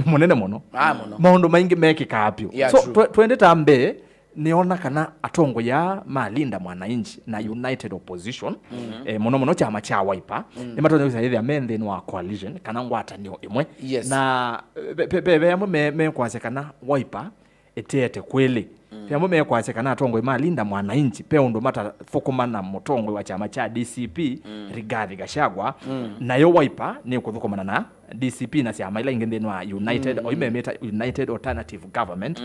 mũnene mũno. Ah, mũno. Maũndũ maingĩ mekĩkaa vyũ. Yeah, so, true. Twe-, twendete mbee, nĩona kana atongoi aa ma Linda Mwananchi na United Opposition, eh, mũno mũno kyama kya Wiper, nĩmatonya kwĩsa ĩthĩa me nthĩnĩ wa coalition kana ngwatanĩo ĩmwe. Yes. Na, eh, ve, ve, ve, ve amwe me, mekwasya kana Wiper ĩteete kwĩlĩ. Ve amwe mekwasya kana atongoi ma Linda Mwananchi ve ũndũ matathũkũma na mũtongoi wa kyama kya D C P, Rigathi Gachagua, nayo Wiper nĩkũthũkũmana na D C P na syama ila ingĩ nthĩnĩ wa United, o imemĩta United Alternative Government.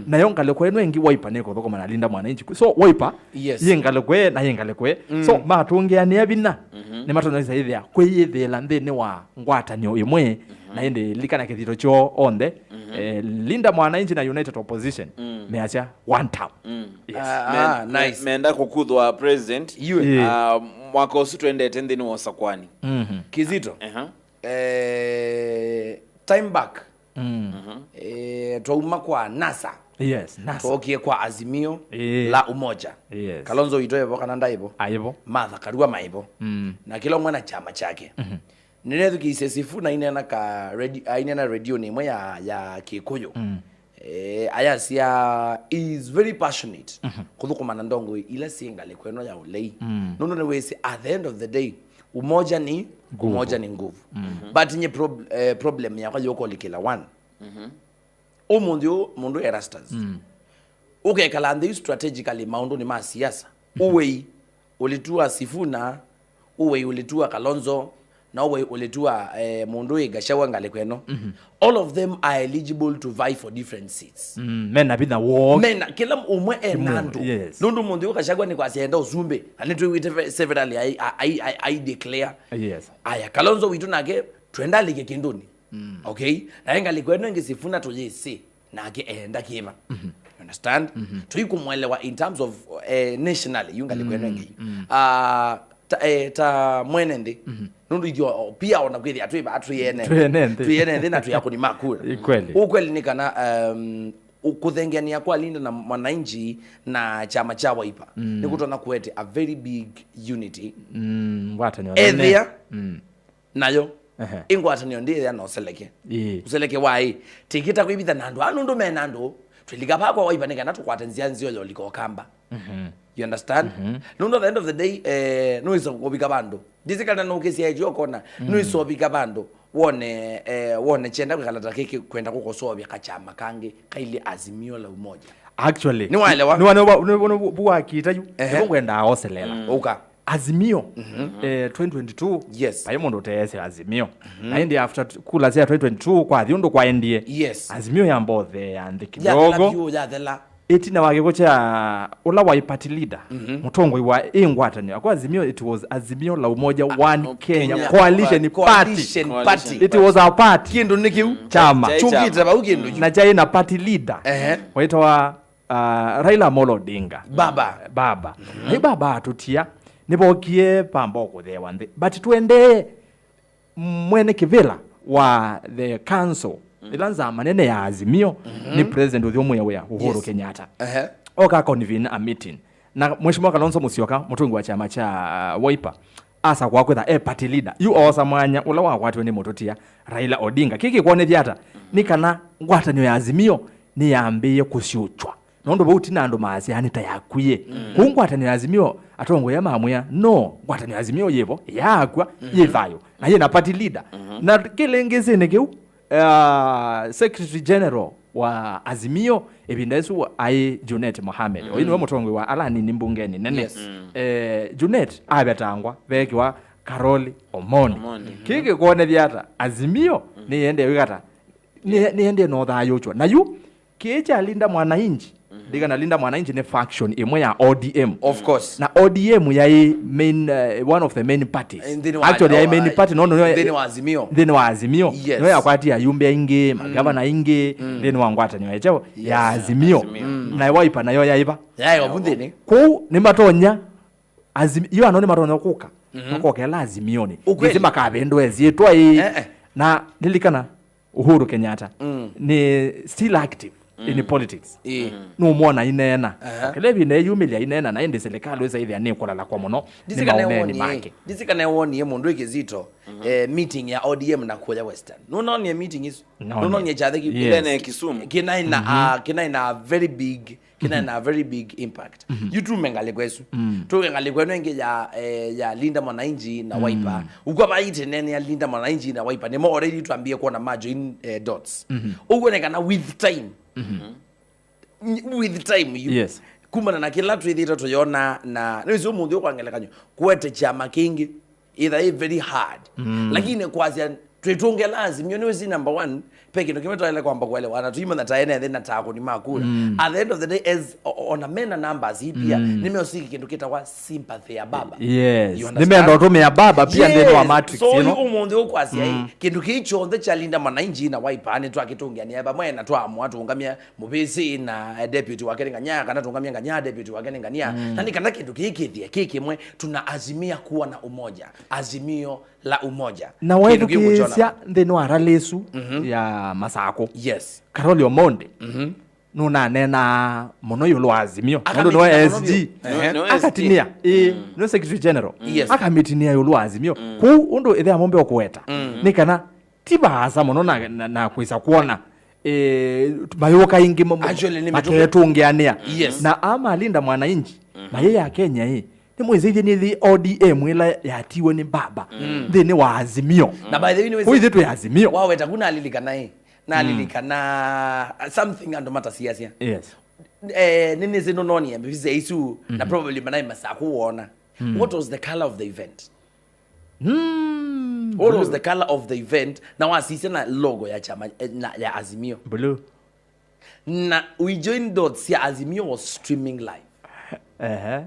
Nayo ngalĩko ĩno ĩngĩ Wiper nĩkũthũkũmana na Linda Mwananchi. So Wiper, yes, yĩ ngalĩko ĩ na yĩ ngalĩko ĩ. So matũngĩanĩa vinya, nĩmatonya kwĩsa ĩthĩa kwĩyĩthĩĩla nthĩnĩ wa ngwatanĩo ĩmwe, na ĩndĩ lilikana kĩthito kyoo onthe, eh, Linda Mwananchi na United Opposition, measya one term. Yes. Ah, ah, men-, nice. Menda kũkuthwa president. Iwe. Yeah. Ah, mwaka ũsu twendete nthĩnĩ wa ũsakwani. Kizito. Aha. Eh, time back. Eh, twauma kwa NASA. Yes, NASA. Twokie kwa Azimio la Umoja. Yes. Kalonzo witũ evo kana ndaivo? Aivo. Martha Karua maivo. Na kĩla ũmwe na kyama kyake. Nĩnethukĩĩsye Sifuna aineena ka redi-, aineena redionĩ ĩmwe ya, ya Kĩkũyũ. Eh, ayasya, he is very passionate kũthũkũma na ndongoi ila syĩ ngalĩko ĩno ya ũlei. Nũndũ nĩwĩsĩ, at the end of the day, umoja ni, nguvu. Umoja ni nguvu. But nye prob-, eh, problem yakwa yũkũlikĩla one. Ũmũnthĩ ũũ mũndũ Erastus. Ũkekala nthĩ yu strategically maũndũnĩ ma siasa. Uwei ũlitua Sifuna, uwei ũlitua Kalonzo, na uwei ũlitua, eh, mũndũ wĩ Gachagua ngalĩko ĩno. All of them are eligible to vie for different seats. Mm, mena vinya woo. Mena, kĩla ũmwe ena andũ. Yes. Nũndũ mũnthĩ ũũ Gachagua nĩ kwasya enda ũsumbĩ, na nĩtwĩw'ĩte ve-, several ai, ai, ai, ai declare. Yes. Aya, Kalonzo witũ nake twenda alike kĩndũnĩ. Okay? Na ĩ ngalĩko ĩno ĩngĩ Sifuna tũyĩsĩ nake eenda kĩva. You understand? Tũikũmwelewa in terms of, eh, nationally, yu ngalĩko ĩno ĩngĩ. Ah, ta, eh, ta mwene nthĩ. Nũndũ ithyĩ pia ona kwĩthĩa twĩ vaa twĩ ene. Twĩ ene nthĩ. Twĩ ene nthĩ na twĩ akũni ma kura. Nĩ kweli. Ũkweli nĩ kana, um, kũthengeania kwa Linda na Mwananchi na kyama kya Wiper nĩ kũtonya kũete a very big unity. Mm, ngwatanĩo nene. Ethĩa nayo, ehe, ĩ ngwatanĩo ndĩthĩa na ũseleke. Ĩĩ. Ũseleke wa ĩ, tĩkĩta kwĩvitha na andũ aa nũndũ me na andũ, twĩlika vaa kwa Wiper nĩ kana tũkwate nzĩa nzeo ya ũlika Ũkamba. You understand? Nũndũ at the end of the day, eh, nũĩsa kũvika vandũ. Ndĩsĩ kana nũkĩsya ĩtyo ũkona, nũĩsa ũvika vandũ, wone, eh, wone kyenda kwĩkala ta kĩkĩ kwenda kũkosoovya kakyama kangĩ kailyĩ Azimio la Umoja. Actually, nĩwaelewa? Nĩwa-, nĩwa-, nĩwa-, nĩwa-, wakita yu. Ehe. Nĩvo ngwendaa oselela. Ũka. Azimio, eh, twenty twenty-two, yes, vai mũndũ ũteesĩ Azimio. Na ĩndĩ after t-, kula sya twenty twenty-two, kwathi ũndũ kwaendie. Yes. Azimio yamba ũtheea nthĩ kidogo. Yathela vyũ, yathela. Ĩtina wa kĩko kya ũla waĩ party leader, mũtongoi wa ĩ ngwatanĩo. Kwa Azimio, it was Azimio la Umoja One Kenya Coalition Party. Coalition Party. It was a party. Kĩndũ nĩ kĩu. Kyama. Kyai kyama. Chungite vau kĩndũ. Na kyaĩ na party leader. Ehe. Waitawa, ah, Raila Amolo Odinga. Baba. Baba. Na yu baba atũtia, nĩvokie pamba kũtheewa nthĩ. But twendee mwene kĩvĩla wa the council, ĩla nzama nene ya Azimio, nĩ president ũthyũmũĩa wĩa, Uhuru Kenyatta. Ehe. Oka convene a meeting. Na Mheshimiwa Kalonzo Musyoka, mũtũngi wa kyama kya Wiper, asakũa kwĩtha e party leader. Yu oosa mwanya ũla wakwatiwe nĩ mũtũtia Raila Odinga. Kĩĩ kĩkwonethya ata? Nĩ kana ngwatanĩo ya Azimio nĩyambĩĩe kũsyũkywa. Nũndũ vau ti na andũ maasya nĩ ta yakwie. Kũu ngwatanĩo ya Azimio, atongoi aa mamwĩa, no, ngwatanĩo ya Azimio yĩvo, yaakw'a, yĩ thayũ, na yĩ na party leader. Na kĩlĩngĩsĩnĩ kĩu, ah, Secretary General wa Azimio ĩvinda ĩsu aĩ Junet Mohamed. Oyu nĩwe mũtongoi wa ala anini mbungenĩ nene. Yes. Eh, Junet avetangwa, veekĩwa Karoli Omondi. Omondi. Kĩĩ kĩkwonethya ata? Azimio nĩyendee wĩkata, nĩ-, nĩyendee na ũthayũũkyo. Na yu, kĩĩ kya Linda Mwananchi, Ndikana Linda Mwananchi nĩ faction ĩmwe ya O D M. Of course. Na O D M yaĩ main, uh, one of the main parties. Eh, nthĩnĩ wa, actually, yaĩ main party, no, no, no, nthĩnĩ wa Azimio. Nthĩnĩ wa Azimio. Yes. Nĩyo yakwatie ayumbe aingĩ, magavana aingĩ, nthĩnĩ wa ngwatanĩo ya kyaũ, ya Azimio. Azimio. Na Wiper nayo yaĩ va. Yaĩ o vu nthĩnĩ. Kũu nĩmatonya Azim-, yu ano nĩmatonya kũka, makokela Azimio-nĩ. Ukweli. Nĩsĩ makavĩndũe syĩtwa ĩ. Eh, eh. Na lilikana, Uhuru Kenyatta nĩ still active in politics. Ĩĩ. Nũmwona aineena. Aha. Kĩla ĩvinda eyumĩlya aineena, na ĩndĩ silikalĩ wĩsa ĩthĩa nĩkũlalakwa mũno nĩ maũneeni make. Ndisikanewoni ye mũndũ ĩ Kizito, eh, meeting ya O D M na kũya Western. Nũnonie meeting isu? Nũnonie kyathĩ kĩu? Yes. Ĩla ĩnaĩ Kisumu. Kĩnaĩ na, ah, kĩnaĩ na very big kĩna na very big impact. Yu tume ngalĩko ĩsu. Tuke ngalĩko ĩno ĩngĩ ya, eh, ya Linda Mwananchi na Wiper. Ukwa vaite nene ya Linda Mwananchi na Wiper. Nĩmo already twambie kuona ma join, eh, dots. Ũguo nĩ kana with time. N-, with time yu. Yes. Kumana na kĩla twĩthĩte tũyona na, nĩwĩsĩ ũmũnthĩ ũkwa ngelekany'o, kũete kyama kĩngĩ. Either ĩ very hard. Lakini kwasya twĩtũngela Azimio nĩ wĩsĩ number one, pe kĩndũ kĩmwe twaĩle kwamba kũelewa na tũimanya ta ene nthĩ na ta akũni ma kura. At the end of the day, as o-, o-, ona mena numbers ii pia, nĩmeũsiki kĩndũ kĩtawa sympathy ya baba. Yes. You understand? Nĩmenda ũtũmĩa baba pia nthĩnĩ wa matrix, so you know? Ũmũnthĩ ũkwasya ĩ, kĩndũ kĩĩ kyonthe kya Linda Mwananchi na Wiper nĩtwakĩtũngĩania vamwe na twaamũa tũũngamya Mũvĩsĩ na, eh, deputy wake nĩ Ng'anyaa, kana tũũngamya Ng'anyaa, deputy wake nĩ Ng'ania. Na nĩ kana kĩndũ kĩĩ kĩthĩe kĩ kĩmwe, tuna azimia kuwa na umoja. Azimio la umoja. Na waĩthukĩĩsya nthĩnĩ wa rally ĩsu ya Masakũ, yes, Karoli Omondi nũnaneenaa mũno ĩũlũ wa Azimio. Nũndũ nĩwe S G. Nĩwe, nĩwe S G. Akatinia. Ĩĩ, nĩwe Secretary General. Yes. Akamĩtinia ĩũlũ wa Azimio. Kũu ũndũ ĩthĩa mombe ũkũweta nĩ kana ti vaasa mũno na, na, na kwĩsa kwona, eh, mayũka ingĩ mo-, mo-, actually, nĩ mĩtũkĩ. Maketũngĩanĩa. Yes. Na ama Linda Mwananchi, mayĩ ya Kenya ĩ, nĩmwĩsĩthye nĩthi O D M ĩla yatiwe nĩ baba nthĩnĩ wa Azimio. Na by the way, nĩwĩsĩ, kũu ithyĩ twĩ Azimio. Waweta ku nalilikana ĩ, nalilikana, uh, something andũ matasiasya. Yes. Eh, nĩnĩsĩ nũnonie mbica isu, na probably manaĩ Masakũ wona. What was the color of the event? Mm, what was the color of the event? Na wasisya na logo ya chama, eh, na, ya Azimio. Blue. Na we join dots ya Azimio was streaming live. Ehe.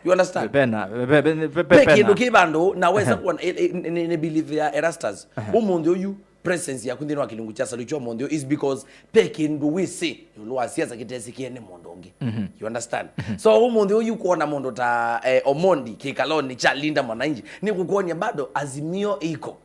You understand? Pena, pe-, pe-, pe-, pe-, pe-, pena. Kĩndũ kĩ vandũ, na wesa kuona, eh, eh, nĩ, nĩ, nĩ belief ya Erastus. Ehe. Ũmũnthĩ ũyu, presence yaku nthĩnĩ wa kĩlungu kya Salu kya ũmũnthĩ ũyũ is because pe kĩndũ wĩsĩ ĩũlũ wa siasa kĩtesĩkĩe nĩ mũndũ ũngĩ. You understand? So ũmũnthĩ ũyũ kuona mũndũ ta, eh, Omondi kĩkalonĩ kya Linda Mwananchi nĩ kũkuonia bado Azimio iko.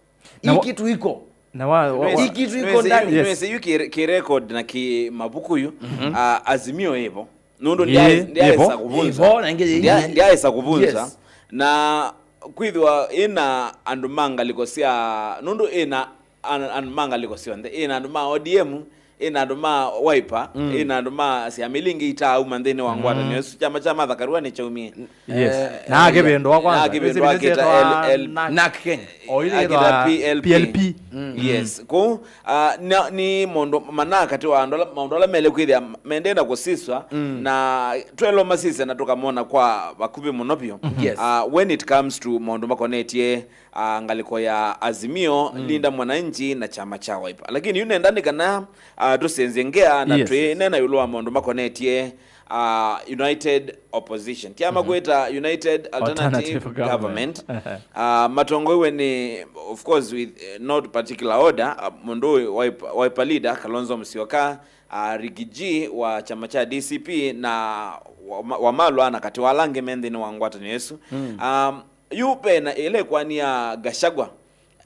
Hii kitu iko. Na wa, wa, wa, hii kitu iko ndani. Yes. Nĩwĩsĩ yu kĩ, kĩ record na kĩ mavuku yu, ah, Azimio ĩvo. Nũndũ ndyaĩ-, ndyaĩsa kũvunza. Ĩvo, na ĩngĩ yĩ-, ndya-, ndyaĩsa kũvunza. Yes. Na kwĩthĩwa ĩna andũ ma ngalĩko sya, nũndũ ĩna an-, andũ ma ngalĩko syonthe, ĩna andũ ma O D M, ĩna andũ ma Wiper, ĩna andũ ma syama ila ingĩ itaauma nthĩnĩ wa ngwatanĩo ĩsu. Kyama kya Martha Karua nĩkyaumie. Yes. Eh, na akĩvĩndũa kwanza. Na akĩvĩndũa akĩta L-, L-, NARC Kenya. Akĩta P L P. P L P. Yes. Kũu, ah, na, nĩ maũndũ mana katĩ wa andũ ala, maũndũ ala mele kwĩthĩa mendee na kũsiswa, na twelo masisya na tũkamona kwa vakuvĩ mũno vyũ. Yes. Ah, when it comes to maũndũ makonetye, ah, ngalĩko ya Azimio, Linda Mwananchi na kyama kya Wiper. Lakini yu nenda nĩ kana, ah, tũsenzye ngea na twĩneena ĩũlũ wa maũndũ makonetye, ah, United Opposition. Kyama kwĩta United Alternative, Alternative Government. Government. Ah, matongoiwe nĩ, of course, with, eh, no particular order, ah, mũndũ ũyũ Wiper, Wiper leader, Kalonzo Musyoka, ah, Riggy G wa kyama kya D C P, na Wama-, Wamalwa na katĩ wa ala angĩ me nthĩnĩ wa ngwatanĩo ĩsu. Um, yu vena ĩla ĩkoani ya Gachagua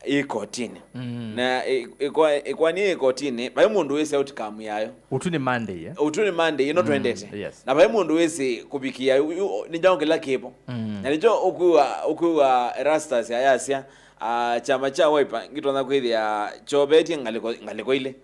ĩ kotinĩ. Na ĩ-, ĩko-, ĩkoani ĩ kotinĩ, vai mũndũ wĩsĩ outcome yayo. Ũtu nĩ Monday, eh? Ũtu nĩ Monday, ĩno twendete. Yes. Na vai mũndũ wĩsĩ kũvikĩa yu, yu, nĩ kyaũ kĩla kĩvo. Na nĩkyo ũkwĩwa, ũkwĩwa Erastus ayasya, ah, kyama kya Wiper ngĩtonya kwĩthĩa kyovetye ngalĩko, ngalĩko ilĩ.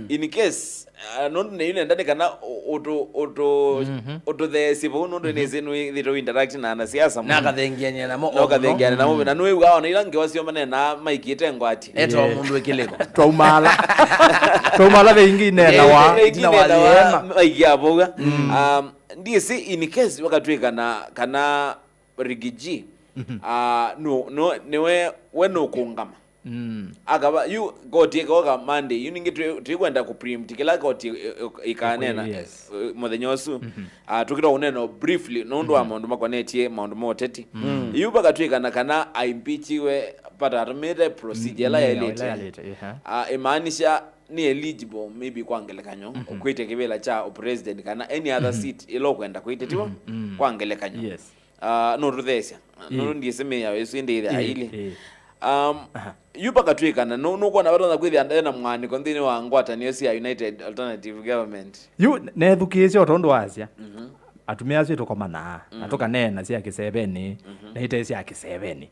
In case, ah, nũndũ nĩyu nenda nĩ kana ũ-, ũtũ-, ũtũ-, ũtũtheesye vau nũndũ nĩsĩ nĩwĩthĩtwe interact na anasiasa mũno. Na akathengeania namo. Na ũkathengeania namo. Na nĩwĩw'aa ona ila ngewa syoo maneenaa maikĩte ngwati. Eta o mũndũ ĩkĩlĩko. Twaumala. Twaumala ve ingĩ ineenawa. Ve ingĩ ineenawa, maikia vau. Um, ndĩsĩ in case vakatwĩka na kana Riggy G, ah, no, no, nĩwe, we nũkũngama. Mm. Akava, yu koti ĩkoka Monday, yu ningĩ twĩ- tũikwenda kũ preempt kĩla koti ĩ- ĩ- ĩkanena, yes, eh, mũthenya ũsu. Ah, tũkĩtwa kũnena briefly nũndũ wa maũndũ makonetye maũndũ ma ũteti. Yu vakatwĩkana kana aimpeachiwe, but atũmĩte procedure ĩla yaĩlĩte. Ĩla yaĩlĩte, yeah. Ah, imaanisha nĩ eligible maybe kwa ngelekany'o kwĩtya kĩvĩla kya president kana any other seat ĩla ũkwenda kwĩtĩtiwa kwa ngelekany'o. Yes. Ah, no tũtheesya. Ĩĩ. Nũndũ ndiĩsĩ mĩao ĩsu ĩndĩ ĩthĩa aili. Ĩĩ. Um, yu vakatwĩkana, nũ- nũkwona vatonya kwĩthĩa ena mũaanĩko nthĩnĩ wa ngwatanĩo sya United Alternative Government. Yu nethukĩĩsye o tondũ wasya. Atumĩa asu tũkomanaa, na tũkaneena sya kĩsevenĩ, na ite sya kĩsevenĩ.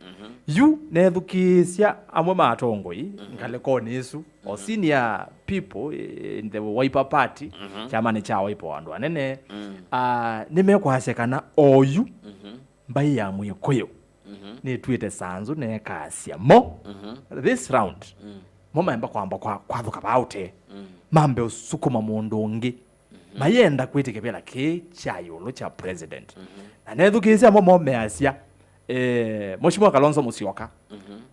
Yu nethukĩĩsya amwe ma atongoi, ngalĩkonĩ ĩsu, o senior people in the Wiper Party, kyamanĩ kya Wiper wa andũ anene, ah, nĩmekwasya kana oyu mbaĩ ya Mwĩkũyũ nĩtw'ĩte sanzu na ĩkasya mo, this round, mo maemba kwamba kwa- kwathũka vaa ũtee, mambe ũsukuma mũndũ ũngĩ, mayenda kwĩtĩkĩvĩla kĩĩ kya ĩũlũ kya president. Na nethukĩĩsya mo momeasya, eh, Mheshimiwa Kalonzo Musyoka,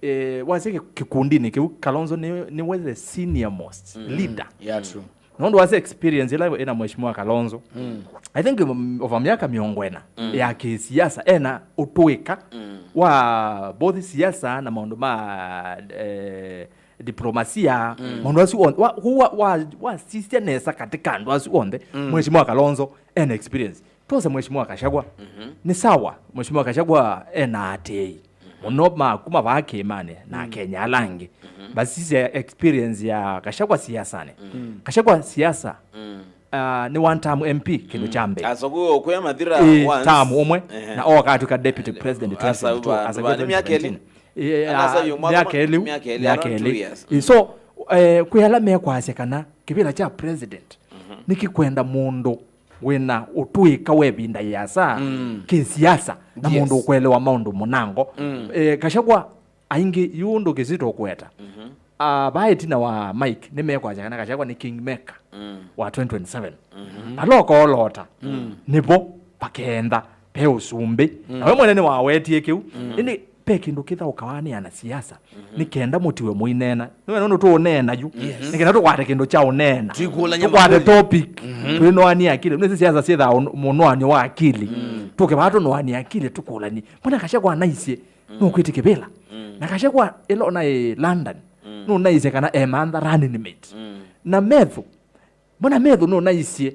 eh, wasya kĩ- kĩkundinĩ kĩu, Kalonzo nĩ- nĩwe the senior most leader. Yeah, true. Nũndũ wasya experience ĩla ĩna Mheshimiwa Kalonzo, I think, um, over myaka mĩongo ĩna ya kĩsiasa, ena ũtũĩka wa both siasa na maũndũ ma, eh, diplomasia, maũndũ asu onthe. Wa- wa- wa- wasisya nesa katika andũ asu onthe, Mheshimiwa Kalonzo ena experience. Tose Mheshimiwa Gachagua, nĩ sawa, Mheshimiwa Gachagua ena atĩĩi mũno ma kuma vaa kĩĩmanĩ na Akenya ala angĩ. Basisya experience ya Gachagua siasanĩ. Gachagua siasa, ah, nĩ one term M P, kĩndũ kya mbee. Asokuo kuya mathira, ĩ, once. Term ũmwe, na oka atwĩka deputy president twenty twenty-two, asakw'a twenty seventeen. Ĩ, ah, myaka ĩlĩ, myaka ĩlĩ, myaka ĩlĩ. Ĩ, so, eh, kwĩ ala mekwasya kana kĩvĩla kya president nĩkĩkwenda mũndũ wĩna ũtũĩka wa ĩvinda yĩasa kĩsiasa, na mũndũ ũkwelewa maũndũ mũnango. Eh, Gachagua aingĩ yu ũndũ Kizito ũkweta. Ah, vaa ĩtina wa Mike nĩmekwasya kana Gachagua nĩ kingmaker wa twenty twenty-seven. Vala ũkoolota, nĩvo vakenda ve ũsumbĩ. Na we mwene nĩwawetie kĩu. Ĩndĩ ve kĩndũ kĩthaũkawa nĩ anasiasa, nĩ kenda mũtiwe mũineena. Nĩwe nũndũ tũũneena yu. Nĩ kenda tũkwate kĩndũ kya ũneena. Tũkwate topic. Twĩnoanie akili. Nĩsĩ siasa syĩthaa mũnoanio wa akili. Tũke vaa tũnoanie akili, tũkũlanie. Mbona Gachagua anaisye nũkwĩtĩkĩvĩla? Na Gachagua ĩla ũnaĩ London, nũnaisye kana emantha running mate. Na Methu, mbona Methu nũnaisye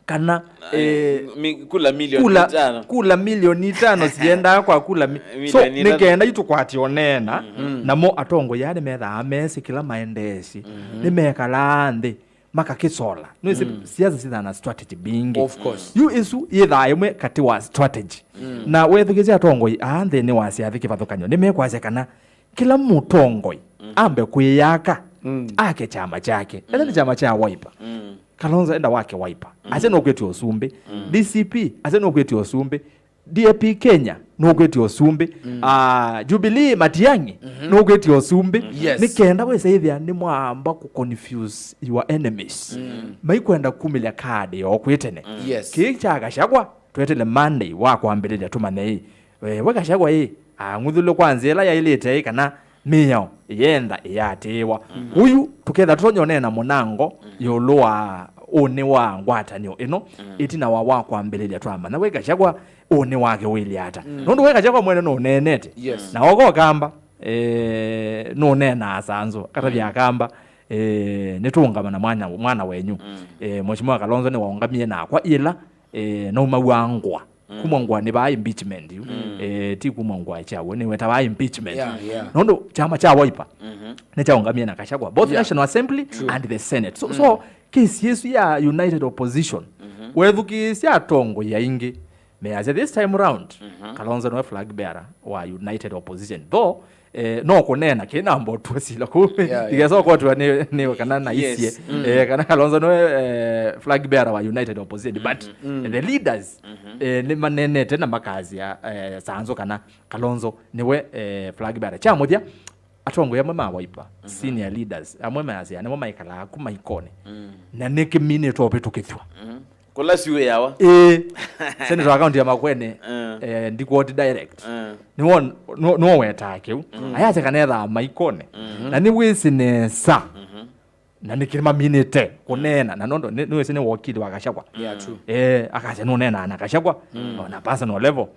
kana, eh, mi- kula milioni itano. Kula milioni itano siendaa kwa kula mi- so, nĩ kenda yu tũkwate ũneena, namo atongoi aa nĩmethaa mesĩ kĩla maendeesye. Nĩmekalaa nthĩ makakĩsola. Nĩwĩsĩ siasa syĩthaa na strategy mbingĩ. Of course. Yu ĩsu yĩthaa ĩmwe katĩ wa strategy. Na wethukĩsya atongoi aa nthĩnĩ wa syathi kĩvathũkany'o, nĩmekwasya kana kĩla mũtongoi ambe kwĩyaka, ake kyama kyake. Ethĩwa nĩ kyama kya Wiper, Kalonzo enda wake Wiper. Asya nũkwĩtya ũsumbĩ. D C P, asya nũkwĩtya ũsumbĩ. D A P Kenya, nũkwĩtya ũsumbĩ. Ah, Jubilee Matiang'i, nũkwĩtya ũsumbĩ. Yes. Nĩ kenda wĩsa ĩthĩa nĩmwaamba kũ confuse your enemies. Maikwenda kumĩlya kaadi yoo kwĩ tene. Yes. Kĩĩ kya Gachagua, twetele Monday wa kwambĩlĩlya tũmanye ĩ, we, we Gachagua ĩ, ang'uthũlwe kwa nzĩa ĩla yaĩlĩte ĩ, kana mĩao yenda ĩyatĩĩwa. Ũyu tũketha tũtonya ũneena mũnango ĩũlũ wa ũnĩ wa ngwatanĩo ĩno, ĩtina wa, wa kwambĩlĩlya twamanya we Gachagua ũnĩ wake wĩlĩ ata. Nũndũ we Gachagua mwene nũneenete. Yes. Na oko kamba, eh, nũneenaa sanzũ, akatavya kamba, eh, nĩtũũngama na mwana, mwana wenyu. Eh, Mheshimiwa Kalonzo nĩwaũngamie nakwa ĩla, eh, naumaw'a ngũa. Kumwa ngũa nĩ vaa impeachment yu. Eh, ti kumwa ngũa kyaw'o, nĩwetawa impeachment. Yeah, yeah. Nũndũ kyama kya Wiper nĩkyaũngamie na Gachagua, both National Assembly and the Senate. So, so case ĩsu ya United Opposition, wethukĩĩsya atongoi aingĩ measya this time round, Kalonzo nĩwe flag bearer wa United Opposition. Though, eh, no kũneena kĩ namba ũtw'e sila kũu. Yeah, yeah. Ndikesa ũkotw'a nĩ, nĩ kana naisye. Yes. Eh, kana Kalonzo nĩwe, eh, flag bearer wa United Opposition. But the leaders, eh, nĩmanenete na makasya, eh, sanzũ kana Kalonzo nĩwe, eh, flag bearer. Kya mũthya, atongoi amwe ma Wiper, senior leaders, amwe mayasya nĩmo maikalaa ku maikonĩ. Na nĩ kĩminĩtwe ũvĩtũkĩthw'a. Kũla siwĩawa. Ĩĩ. Senator wa kaunti ya Makueni, eh, ndikwoti direct. Eh. Nĩwo nĩwo wetaa kĩu. Ayasya kana ethaa maikone. Na nĩwĩsĩ nesa. Na nĩkĩ maminĩte kũneena. Na nũndũ nĩ- nĩwĩsĩ nĩ wokili wa Gachagua. Yeah, true. Eh, akasya nũneenaa na Gachagua. On a personal level.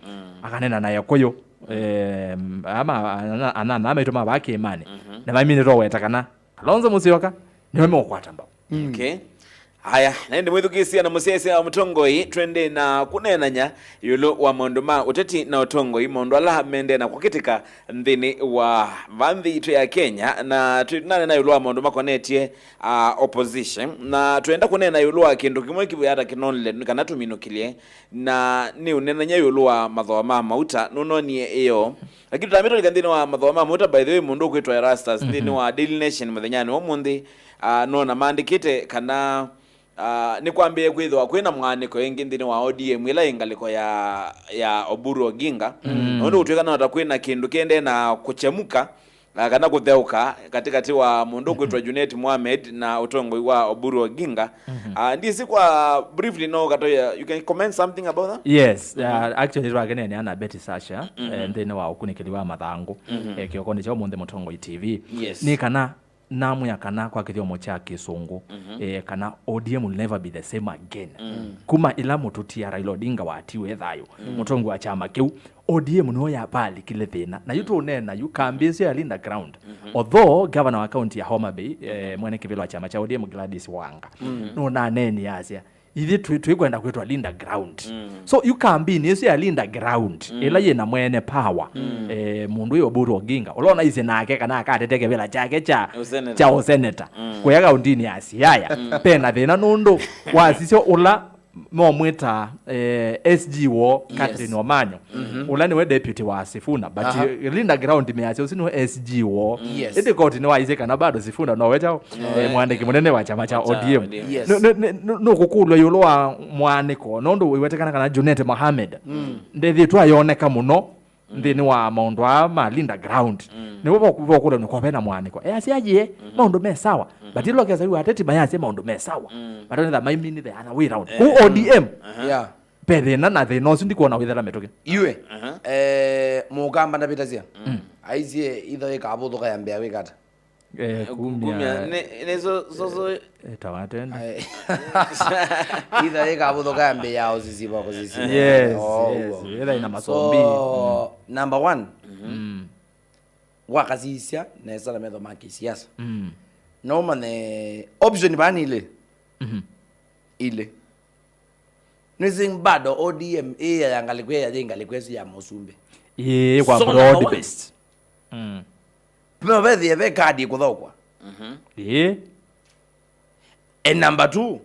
Akaneena na Ekũyũ. Eh, ama anana maitũ ma vaa kĩĩmanĩ. Na maminĩte ũweta kana Kalonzo Musyoka nĩwe meũkwata mbau. Okay. Aya, na ĩndĩ mwĩthukĩĩsya na mũsyaĩĩsya wa mũtongoi, twendee na kũneenany'a ĩũlũ wa maũndũ ma ũteti na ũtongoi, maũndũ ala mendee na kũkĩtĩka nthĩnĩ wa va nthĩ itũ ya Kenya, na twĩnanena ĩũlũ wa maũndũ makonetye uh, opposition, na twenda kũneena ĩũlũ wa kĩndũ kĩmwe kĩvũya ta kĩnonle kana tũminũkĩlye, na nĩ ũneenany'a ĩũlũ wa mathooa ma mauta, nũnonie ĩyo. Lakini tũtambĩte ũlika nthĩnĩ wa mathooa ma mauta, by the way, mũndũ ũkwĩtwa Erastus, nthĩnĩ wa Daily Nation mũthenyanĩ wa ũmũnthĩ, uh, nona maandĩkĩte kana uh, nĩ kwambĩĩe kwĩthĩwa kwĩna mwaanĩko ĩngĩ nthĩnĩ wa O D M ĩla ĩ ngalĩko ya, ya Oburu Oginga. Nũndũ gũtw'ĩka no ta kwĩna kĩndũ kĩendee na kũkyemũka, uh, kana kũtheũka katĩkatĩ wa mũndũ ũkwĩtwa Junet Mohamed na ũtongoi wa Oburu Oginga. Uh, ndisi kwa briefly no katoya, you can comment something about that? Yes, uh, actually twakeneenea na Betty Sasha eh, nthĩnĩ wa ũkunĩkĩli wa mathangũ eh, kĩokonĩ kya ũmũnthĩ Mũtongoi T V. Yes. Nĩ kana namwĩa kana kwa kĩthyomo kya Kĩsũngũ eh, kana O D M will never be the same again. Kuma ĩla mũtũtia Raila Odinga watiwe thayũ mũtongoi wa kyama kĩu, O D M nĩyo yapalikile thĩna. Na yu tũneena yu kambĩ ĩsu ya Linda Ground. Although governor wa kaunti ya Homa Bay eh, mwene kĩvĩla wa kyama kya O D M Gladys Wanga nũnaneenie asya, ithyĩ twĩ- twĩkwenda kwĩtwa Linda Ground. So yu kambini ĩsu ya Linda Ground ĩla yĩna mwene power eh, mũndũ wĩ Oburu Oginga ũla ũnaisye nake kana akatete kĩvĩla kyake kya Ũseneta. Kya ũseneta kũya kauntinĩ ya Siaya, pena thĩna nũndũ wasisyo ũla momwĩta eh, S G woo Catherine Omanyo, ũla nĩwe deputy wa Sifuna, but Linda Ground measya ũsu nĩwe S G woo. Yes. Ĩndĩ koti nĩwaisye kana bado Sifuna nowe kyaũ eh, mwandĩki mũnene wa kyama kya O D M. Yes. Nũkũkũlw'a ĩũlũ wa mwanĩko nũndũ wĩwetekana kana Junet Mohamed ndethĩtwe ayoneka mũno nthĩnĩ wa maũndũ aa ma Linda Ground. Nĩvo vokũlwa nĩ kwa vena mwanĩko easya yĩe maũndũ me sawa, but ĩla ũkesa yu ateti mayasya maũndũ me sawa, but onetha maimini the other way round kũu O D M. Yeah. Pe thĩna na thĩna ũsu ndikwona wĩthela mĩtũkĩ. Iwe eh, mũkamba ndavĩtasya aisye itho ĩkavũthũka yambĩa wĩkata. Eh, kumya kumya. Nĩ- nĩso soso. Eh, tawatenda. Ai. Itha ĩkavũthũka yambĩa ũsisiva kũsisiva. Yes, Oh, yes. Ũguo. Ĩla ina masombi. So, number one, wakasisya nesa na metho ma kĩsiasa. Mm. No mane option vani ile. Mhm. Ile. Nĩsĩ bado O D M ĩya ya ngalĩko ĩya yĩ ngalĩko ĩsu ya mũsumbĩ. Ĩĩ, kwa So, number broad one. Based. Mm. Pima vethĩe ve kadi kũthokwa. Ĩĩ. And number two,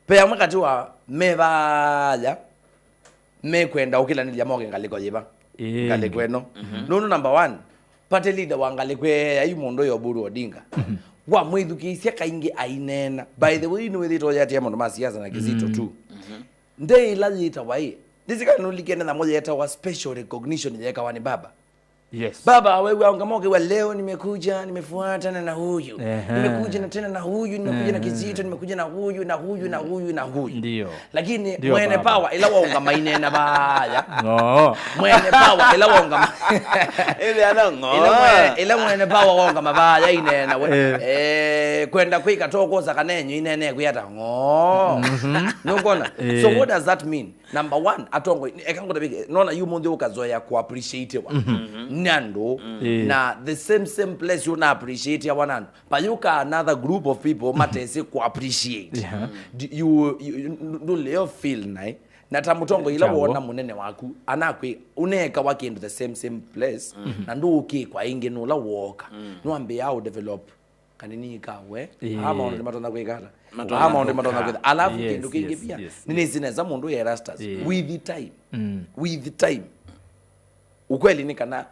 pe amwe katĩ wa me vaya mekwenda ũkĩlanĩlya moke ngalĩko yĩva. Ĩĩ. Ngalĩko ĩno. Nũndũ number one, party leader wa ngalĩko ĩya yu mũndũ yo Oburu Odinga. Wamwĩthukĩĩsya kaingĩ aineena. By the way, nĩwĩthĩĩtwe ũyatĩa maũndũ ma siasa na Kizito tu. Nde ĩla yĩtawa ĩ, ndĩsĩ kana nũlilikene nyamũ yetawa special recognition yekawa nĩ baba. Yes. Baba awew'a ũngama ũkĩw'a, "Leo nimekuja, nimefuatana na huyu. Ehe. Nimekuja na tena na huyu, nimekuja na Kizito, nimekuja na huyu, na huyu, na huyu, na huyu." Ndio. Lakini Ndio, mwene baba. Power ĩla waũngama aineena vaya. No. Mwene power ĩla waũngama. Ĩla ana ng'o. Ĩla mwene, ĩla mwene power waũngama vaya aineena we. Eh. Eh, kwenda kwĩka toko za kanenyo inene kwĩata ng'o. Mhm. Nũkwona? So Eh. What does that mean? Number one, atongoi, eka ngũtavike, nona yu mũnthĩ ũkazoea kũappreciatiwa nĩ andũ, Ĩĩ. Na the same, same place ũna appreciatiwa nĩ andũ. But you got another group of people matesĩ kũappreciate. Yeah. Do you, you, you, ndũleo feel naĩ. Na ta mũtongoi ila Kyawo. Wona mũnene waku, anakwĩ, ũnekawa kĩndũ the same, same place, na ndũũkĩkwa ĩngĩ nũla wooka. Nĩwambĩaa ũdevelop. Kanini kawe. Ĩĩ. Aa maũndũ nĩmatonya kwĩkala. Matonya Aa maũndũ nĩmatonya kwĩkala. Alafu Yes, kĩndũ kĩngĩ yes, pia, yes, nĩnĩsĩ nesa mũndũ ya Erastus. Ĩĩ. With the time. Mm. With the time. Ukweli nĩ kana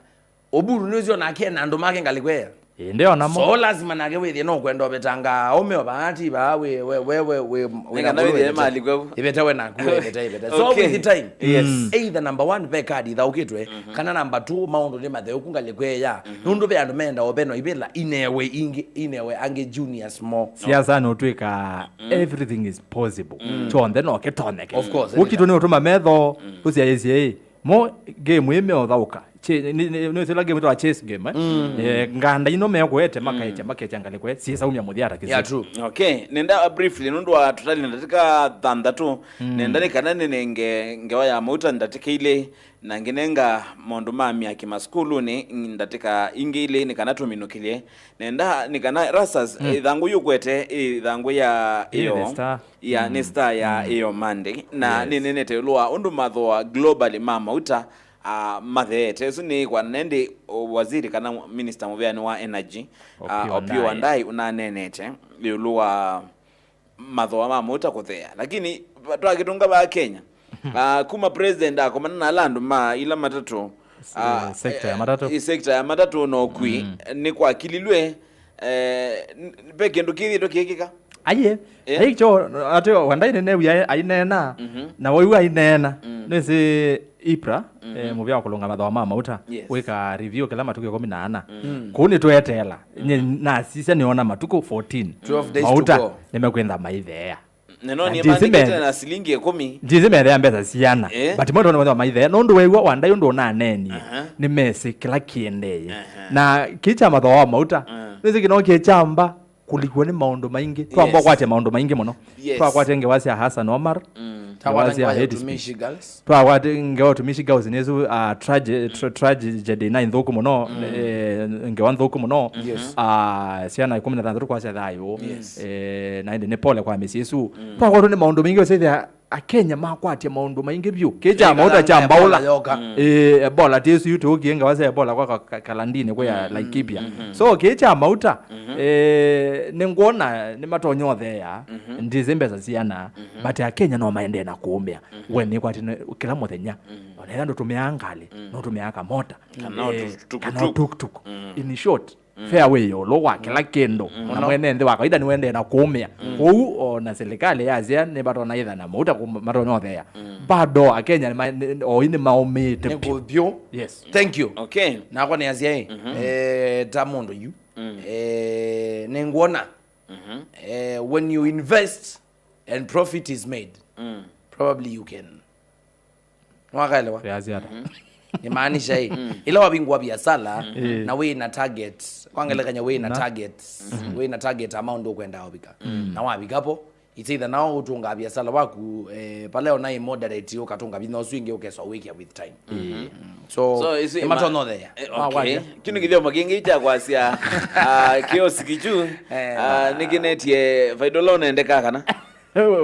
Oburu nĩũsyo nake na andũ make ngalĩko ĩya. Ĩndĩ ona mo. So lazima nake wĩthĩe no kwenda ũvetanga aume o vaa ti vaa wĩ we we we wĩ wĩ na kana ngũlũ wĩthĩe ĩvete. Mali kwa. Ĩvete we naku ĩvete ĩvete. So okay. With the time. Yes. Mm. Either number one ve kadi ithaũkĩtwe mm -hmm. Kana number two maũndũ nĩ matheũku ngalĩko ĩya mm -hmm. Nũndũ ve andũ menda oveno ivĩla inewe ingĩ inewe angĩ juniors mo. Siasa no twĩka mm. Everything is possible. Mm. Chonthe no kĩtonyeke. Of course. Ũkitũ nĩ ũtũma metho mm. Ũsiaĩsie ĩ. Mo game ĩ meũthaũka. Nĩsĩla game ĩtawa chess game eh? Mm. Eh, nganda ino mekũete makaecha mm. Makecha ngalĩko siĩsaumya mũthya ata kĩsĩ. Yeah, true. Okay, nenda briefly nũndũ wa tũtali ndatĩka thanthatũ mm. Nenda nĩ kana nĩnenge ngewa ya mauta ndatĩka ilĩ na ngĩnenga maũndũ ma myaki masukulunĩ ndatĩka ingĩ ilĩ nĩ kana tũminũkĩlye nenda nĩ kana rasas mm. Ĩthangũ yũkwete ĩthangũ ya ĩyo ya mm. Nĩ star ya mm. Ĩyo Monday na yes. Nĩnenete ĩũlũ wa ũndũ mathoa globally ma mauta uh, matheete. Ĩsu nĩ kwana nendi waziri kana minister mũvĩanĩ wa energy uh, Opiyo Wandayi ũnaneenete ĩũlũ wa mathoa ma mũuta kũthea. Lakini twakĩtũnga vaa Kenya uh, kuma president akomana na ala andũ ma ila matatũ uh, sekta ya matatũ, sekta ya matatũ na ũkui mm. Nĩ kwakililwe eh, ve kĩndũ kĩthĩtwe kĩkĩka Aye, eh? Aikyo ate Wandayi nene uya aineena mm -hmm. Na waiwa aineena mm. Nĩsĩ IPRA mm -hmm. Eh, mũvĩa wa kũlũnga mathoa ma mauta yes. Wĩka review kĩla matukũ ĩkũmi na ana mm. Kũu nĩtweteela mm. Nye nasisya nĩona matukũ fourteen mauta nĩmekwĩntha maitheea. Neno ni mandikite na silingi ikumi. Ndizi methea mbesa siana. Eh? But mwana mwana maithe nondu wewa Wandayi undu unaneni uh -huh. Ni mesi kila kiendeye. Uh -huh. Na kicha mathoa mauta. Uh -huh. Nisi kino kichamba kulikwa ni maundu maingi. Twamba yes. Kwate maundu maingi muno. Yes. Twakwate ngewa cia Hassan Omar. Mm. Ngewa cia Head Speech. Twakwate ngewa utumishi girls nisu uh, trage, tra, tragedy na nthuku muno mm. Eh, ngewa nthuku muno yes. Uh, ciana ikumi na thanthatũ kwasya thayu yes. Eh, na indi ni pole kwa mĩsyĩ ĩsu mm. Twakwatwa ni maundu maingi usethia Akenya makwatia maundu maingi vyu kikya mauta kya mbaula mm. Eh, Ebola tisu yu tukie ngawa cia Ebola kwa ka, ka, kalandini kwa mm. Laikipia mm -hmm. So kikya mauta mm -hmm. Eh, ni ngwona ni matonyothea mm -hmm. Ndizi mbesa ciana mm -hmm. But Akenya no maendee na kuumia mm -hmm. We ni kwati kila muthenya mm -hmm. Ona ila ndutumia ngali mm -hmm. Nutumia kamota kana eh, tuktuk in short mm. Fare wĩ ĩũlũ wa kĩla kĩndũ mm. Na mwene nthĩ wa kawaida nĩwendee na kũũmĩa mm. Kwoou o na silikalĩ yasya nĩvatona ĩtha na mauta matonya ũthea mm. Bado Akenya oi nĩmaũmĩĩte vyũ. Yes. Thank you. Okay. Nakwa nĩasya ĩ mm -hmm. Eh, ta mũndũ yu mm. Eh, nĩngwona mm -hmm. Eh, when you invest and profit is made mm. Probably you can Nĩwakaelewa? Yasya ata? Nĩmaanisha ĩ, ĩla wavingũa viasala na wĩ na target, kwa ngelekany'o wĩ na target, wĩ na target amount ũkwenda ũvika. Na wavika vo, it's either nao ũtũngaa viasala waku eh, pale ona ĩ moderate ũkatũnga vinya ũsu ĩngĩ ũkeswa wĩkĩa with time. So, so isi- nĩmatonothea. Eh, okay. Kĩu nĩ kĩthyomo kĩngĩ kya kwasya ah, kĩosiki kyu ah, nĩkĩnetie faida ũla ũnendekaa kana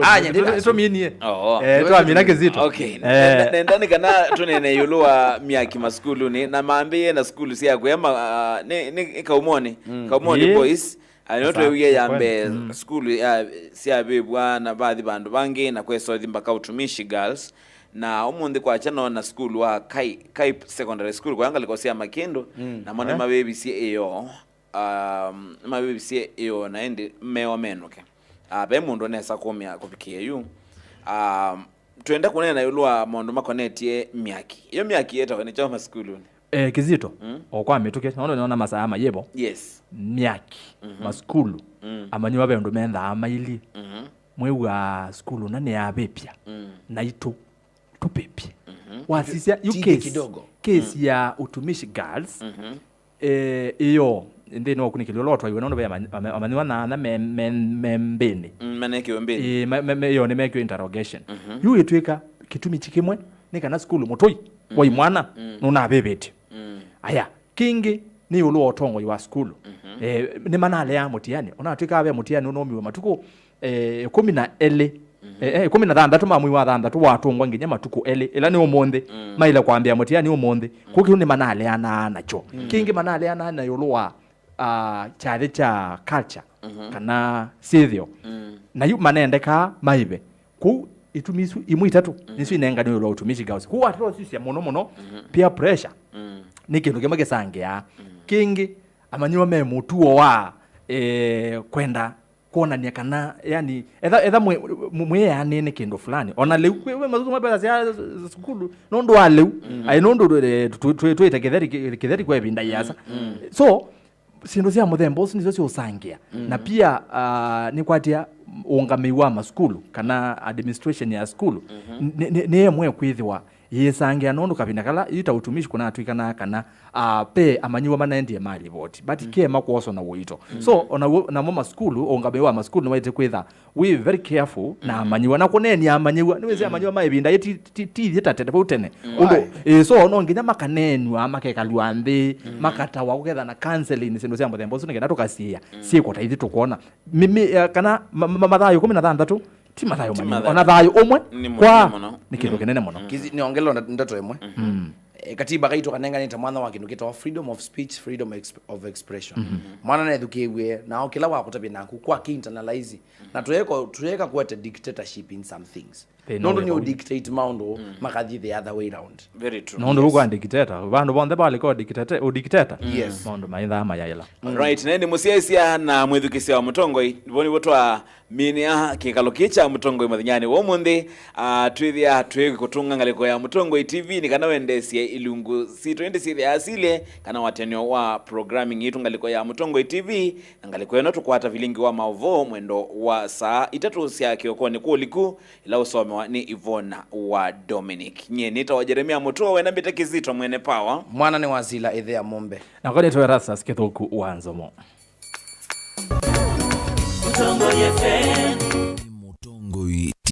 Aya, ndĩna- Tũminie. Oo. Eh, twamina kĩzito. Okay. Eh. Nenda- nenda nĩ kana tũnene ĩũlũ wa myaki masukulunĩ na mambĩĩe na sukulu sya kwĩa ma- ah, nĩ nĩ- nĩ Kaumonĩ Kaumonĩ Ĩĩ. Boys. Ah, nĩyo twewie ya mbee sukulu ya- syavĩvwa na vathi vandũ vangĩ na kwesothi mpaka Utumishi Girls. Na ũmũnthĩ kwakya noona sukulu wa Kai- Kaip Secondary School kwa ngalĩko sya Makĩndũ. Namo nĩmavĩvisye ĩyoo. Um, nĩmavĩvisye ĩyoo na ĩndĩ mewa menũke. Ah, ve mũndũ nesa kũmĩa kũvikĩa yu. Um, twenda kũneena ĩũlũ wa maũndũ makonetye myaki. Ĩyo myaki yetawe nĩ kyaũ masukulunĩ? Eh, Kizito, o kwa mĩtũkĩ, nondo nĩona masaa mayĩvo. Yes. Myaki, masukulu, amanyĩwa ve ũndũ menthaa maili. Mwĩw'aa sukulu na nĩyavĩpya. Naitũ tũpĩpye. Wasisya yu Tiki case, kidogo. Case ya Utumishi Girls. Eh, ĩyo nthĩnĩ wa ũkunĩkĩli ũla ũtwaiwe nũndũ ve ama- ama- amanyĩwa na ana me- me- me mbĩnĩ. Mm, manekiwe mbĩnĩ. Ĩĩ, me- me- me- ĩyo nĩmekiwe interrogation. Yu ĩtwĩka kĩtumi kĩ kĩmwe nĩ kana sukulu mũtũi wai mwana nũnavĩvĩtye. Aya, kĩngĩ nĩ ĩũlũ wa ũtongoi wa sukulu. Eh, nĩmanalea mũtiani, onatwĩkaa ve mũtiani ũnaumiwe matukũ eh, ĩkũmi na elĩ, eh, eh, ĩkũmi na thanthatũ ma mwei wa thanthatũ watũngwa nginya matukũ elĩ, ĩla nĩ ũmũnthĩ, maĩle kwambĩa mũtiani ũmũnthĩ. Kũu kĩu nĩmanaleanaa nakyo. Kĩngĩ manaleanaa na ĩũlũ wa ah, kyathĩ kya culture kana syĩthĩo. Na yu manendekaa maĩve. Kũu itumi isu imwe itatũ nĩsyo inenganiwe ĩũlũ wa Utumishi Girls. Kũu watata ũsisya mũno mũno peer pressure nĩ kĩndũ kĩmwe kĩsangĩaa. Kĩngĩ Amanyĩw'a me mũtuo wa, eh, kwenda kwonany'a kana, yani, etha, etha mwĩ, mwĩ, mwĩeanĩe nĩ kĩndũ fulani. Ona lĩu, kwĩ, kwĩ mathukuru mapesa sya sukulu, nũndũ wa lĩu. Mm. Ai, nũndũ, eh, tũ-, tũ-, twĩ-, twĩte kĩtheri, kĩ-, kĩtheri kwa ĩvinda yĩasa. Mm. So, syĩndũ sya mũthemba ũsu nĩsyo syũsangĩa. Mm. Na pia, ah, nĩkwatia ũngamĩi wa masukulu, kana administration ya sukulu, mm-hmm, nĩ, nĩ, nĩ ĩmwe kwĩthĩwa yĩsangĩa, nũndũ kavinda kala yu ta utumishi kũnatwĩkanaa kana, ah, pe amanyĩw'a manaendie ma livoti, but, mm, ke makwoswa na ũito. Mm. So, ona w'o, namo masukulu, ũngamĩi wa masukulu nĩwaĩte kwĩtha wĩ very careful na, mm, amanyĩw'a, na kũneenia amanyĩw'a. Nĩwĩsĩ, mm, amanyĩw'a ma ĩvinda yĩ ti, ti, ti ithyĩ ta tene, vau tene. Mm. Ũndũ, ĩĩ, so, no nginya makaneenw'a, makekalw'a nthĩ, mm, makatawa, kũketha na counseling, syĩndũ sya mũthemba ũsu, nĩkenda tũkasiĩa, mm, syĩkwa ta ithyĩ tũkwona. Mi-, mi-, eh, kana ma-, ma-, mathaa ĩkũmi na thanthatũ, ti mathaa manini. Ti mathaa. Ona thayũ ũmwe nĩ mũnene kwa mũno. Nĩ kĩndũ, mm, kĩnene mũno. Kĩsi-, nĩongela nda-, ndeto ĩmwe. Mm. Eh, katiba kaitũ kanenganĩte mwanya wa kĩndũ kĩtawa freedom of speech, freedom exp-, of expression. Mm-hmm. Mwana nethukĩĩw'e, nao kĩla wakũtavya naku kwa kĩ-internalize. Na tũyeka, tũyeka kwete dictatorship in some things. Thĩna nũndũ nĩ wĩ vau. Ũ-dictate maũndũ, mm, makathi the other way round. Very true. Nũndũ, yes, ũkwa dictator, vandũ vonthe valika ũdictate-, ũdictator. Yes. Maũndũ maithaa mayaĩla. Mm. Right, na ĩndĩ mũsyaĩsya na mwĩthukĩsya wa Mũtongoi, vo nĩvo twa minĩa kĩkalo kĩĩ kya Mũtongoi mũthenyanĩ wa ũmũnthĩ. Ah, twĩthĩa twĩ kũtũnga ngalĩko ya Mũtongoi T V nĩ kana wendeesye ilungu sitũ ĩndĩ syĩthĩa asile kana watenyo wa programming yitũ ngalĩko ya Mũtongoi T V. Na ngalĩko ĩno tũkwata vilingi wa maũvoo mwendo wa saa itatũ sya kĩokonĩ kũliku, ĩla ũsomewa nĩ Ivona wa Dominic. Nyie nĩtawa Jeremia Mũtua, wena mbĩte Kĩsito mwene power. Mwana nĩ wa Sila ĩthea mũmbe. Nakwa nĩtawa Erastus Kĩthũku wa Nzomo. Mũtongoi F M. Mũtongoi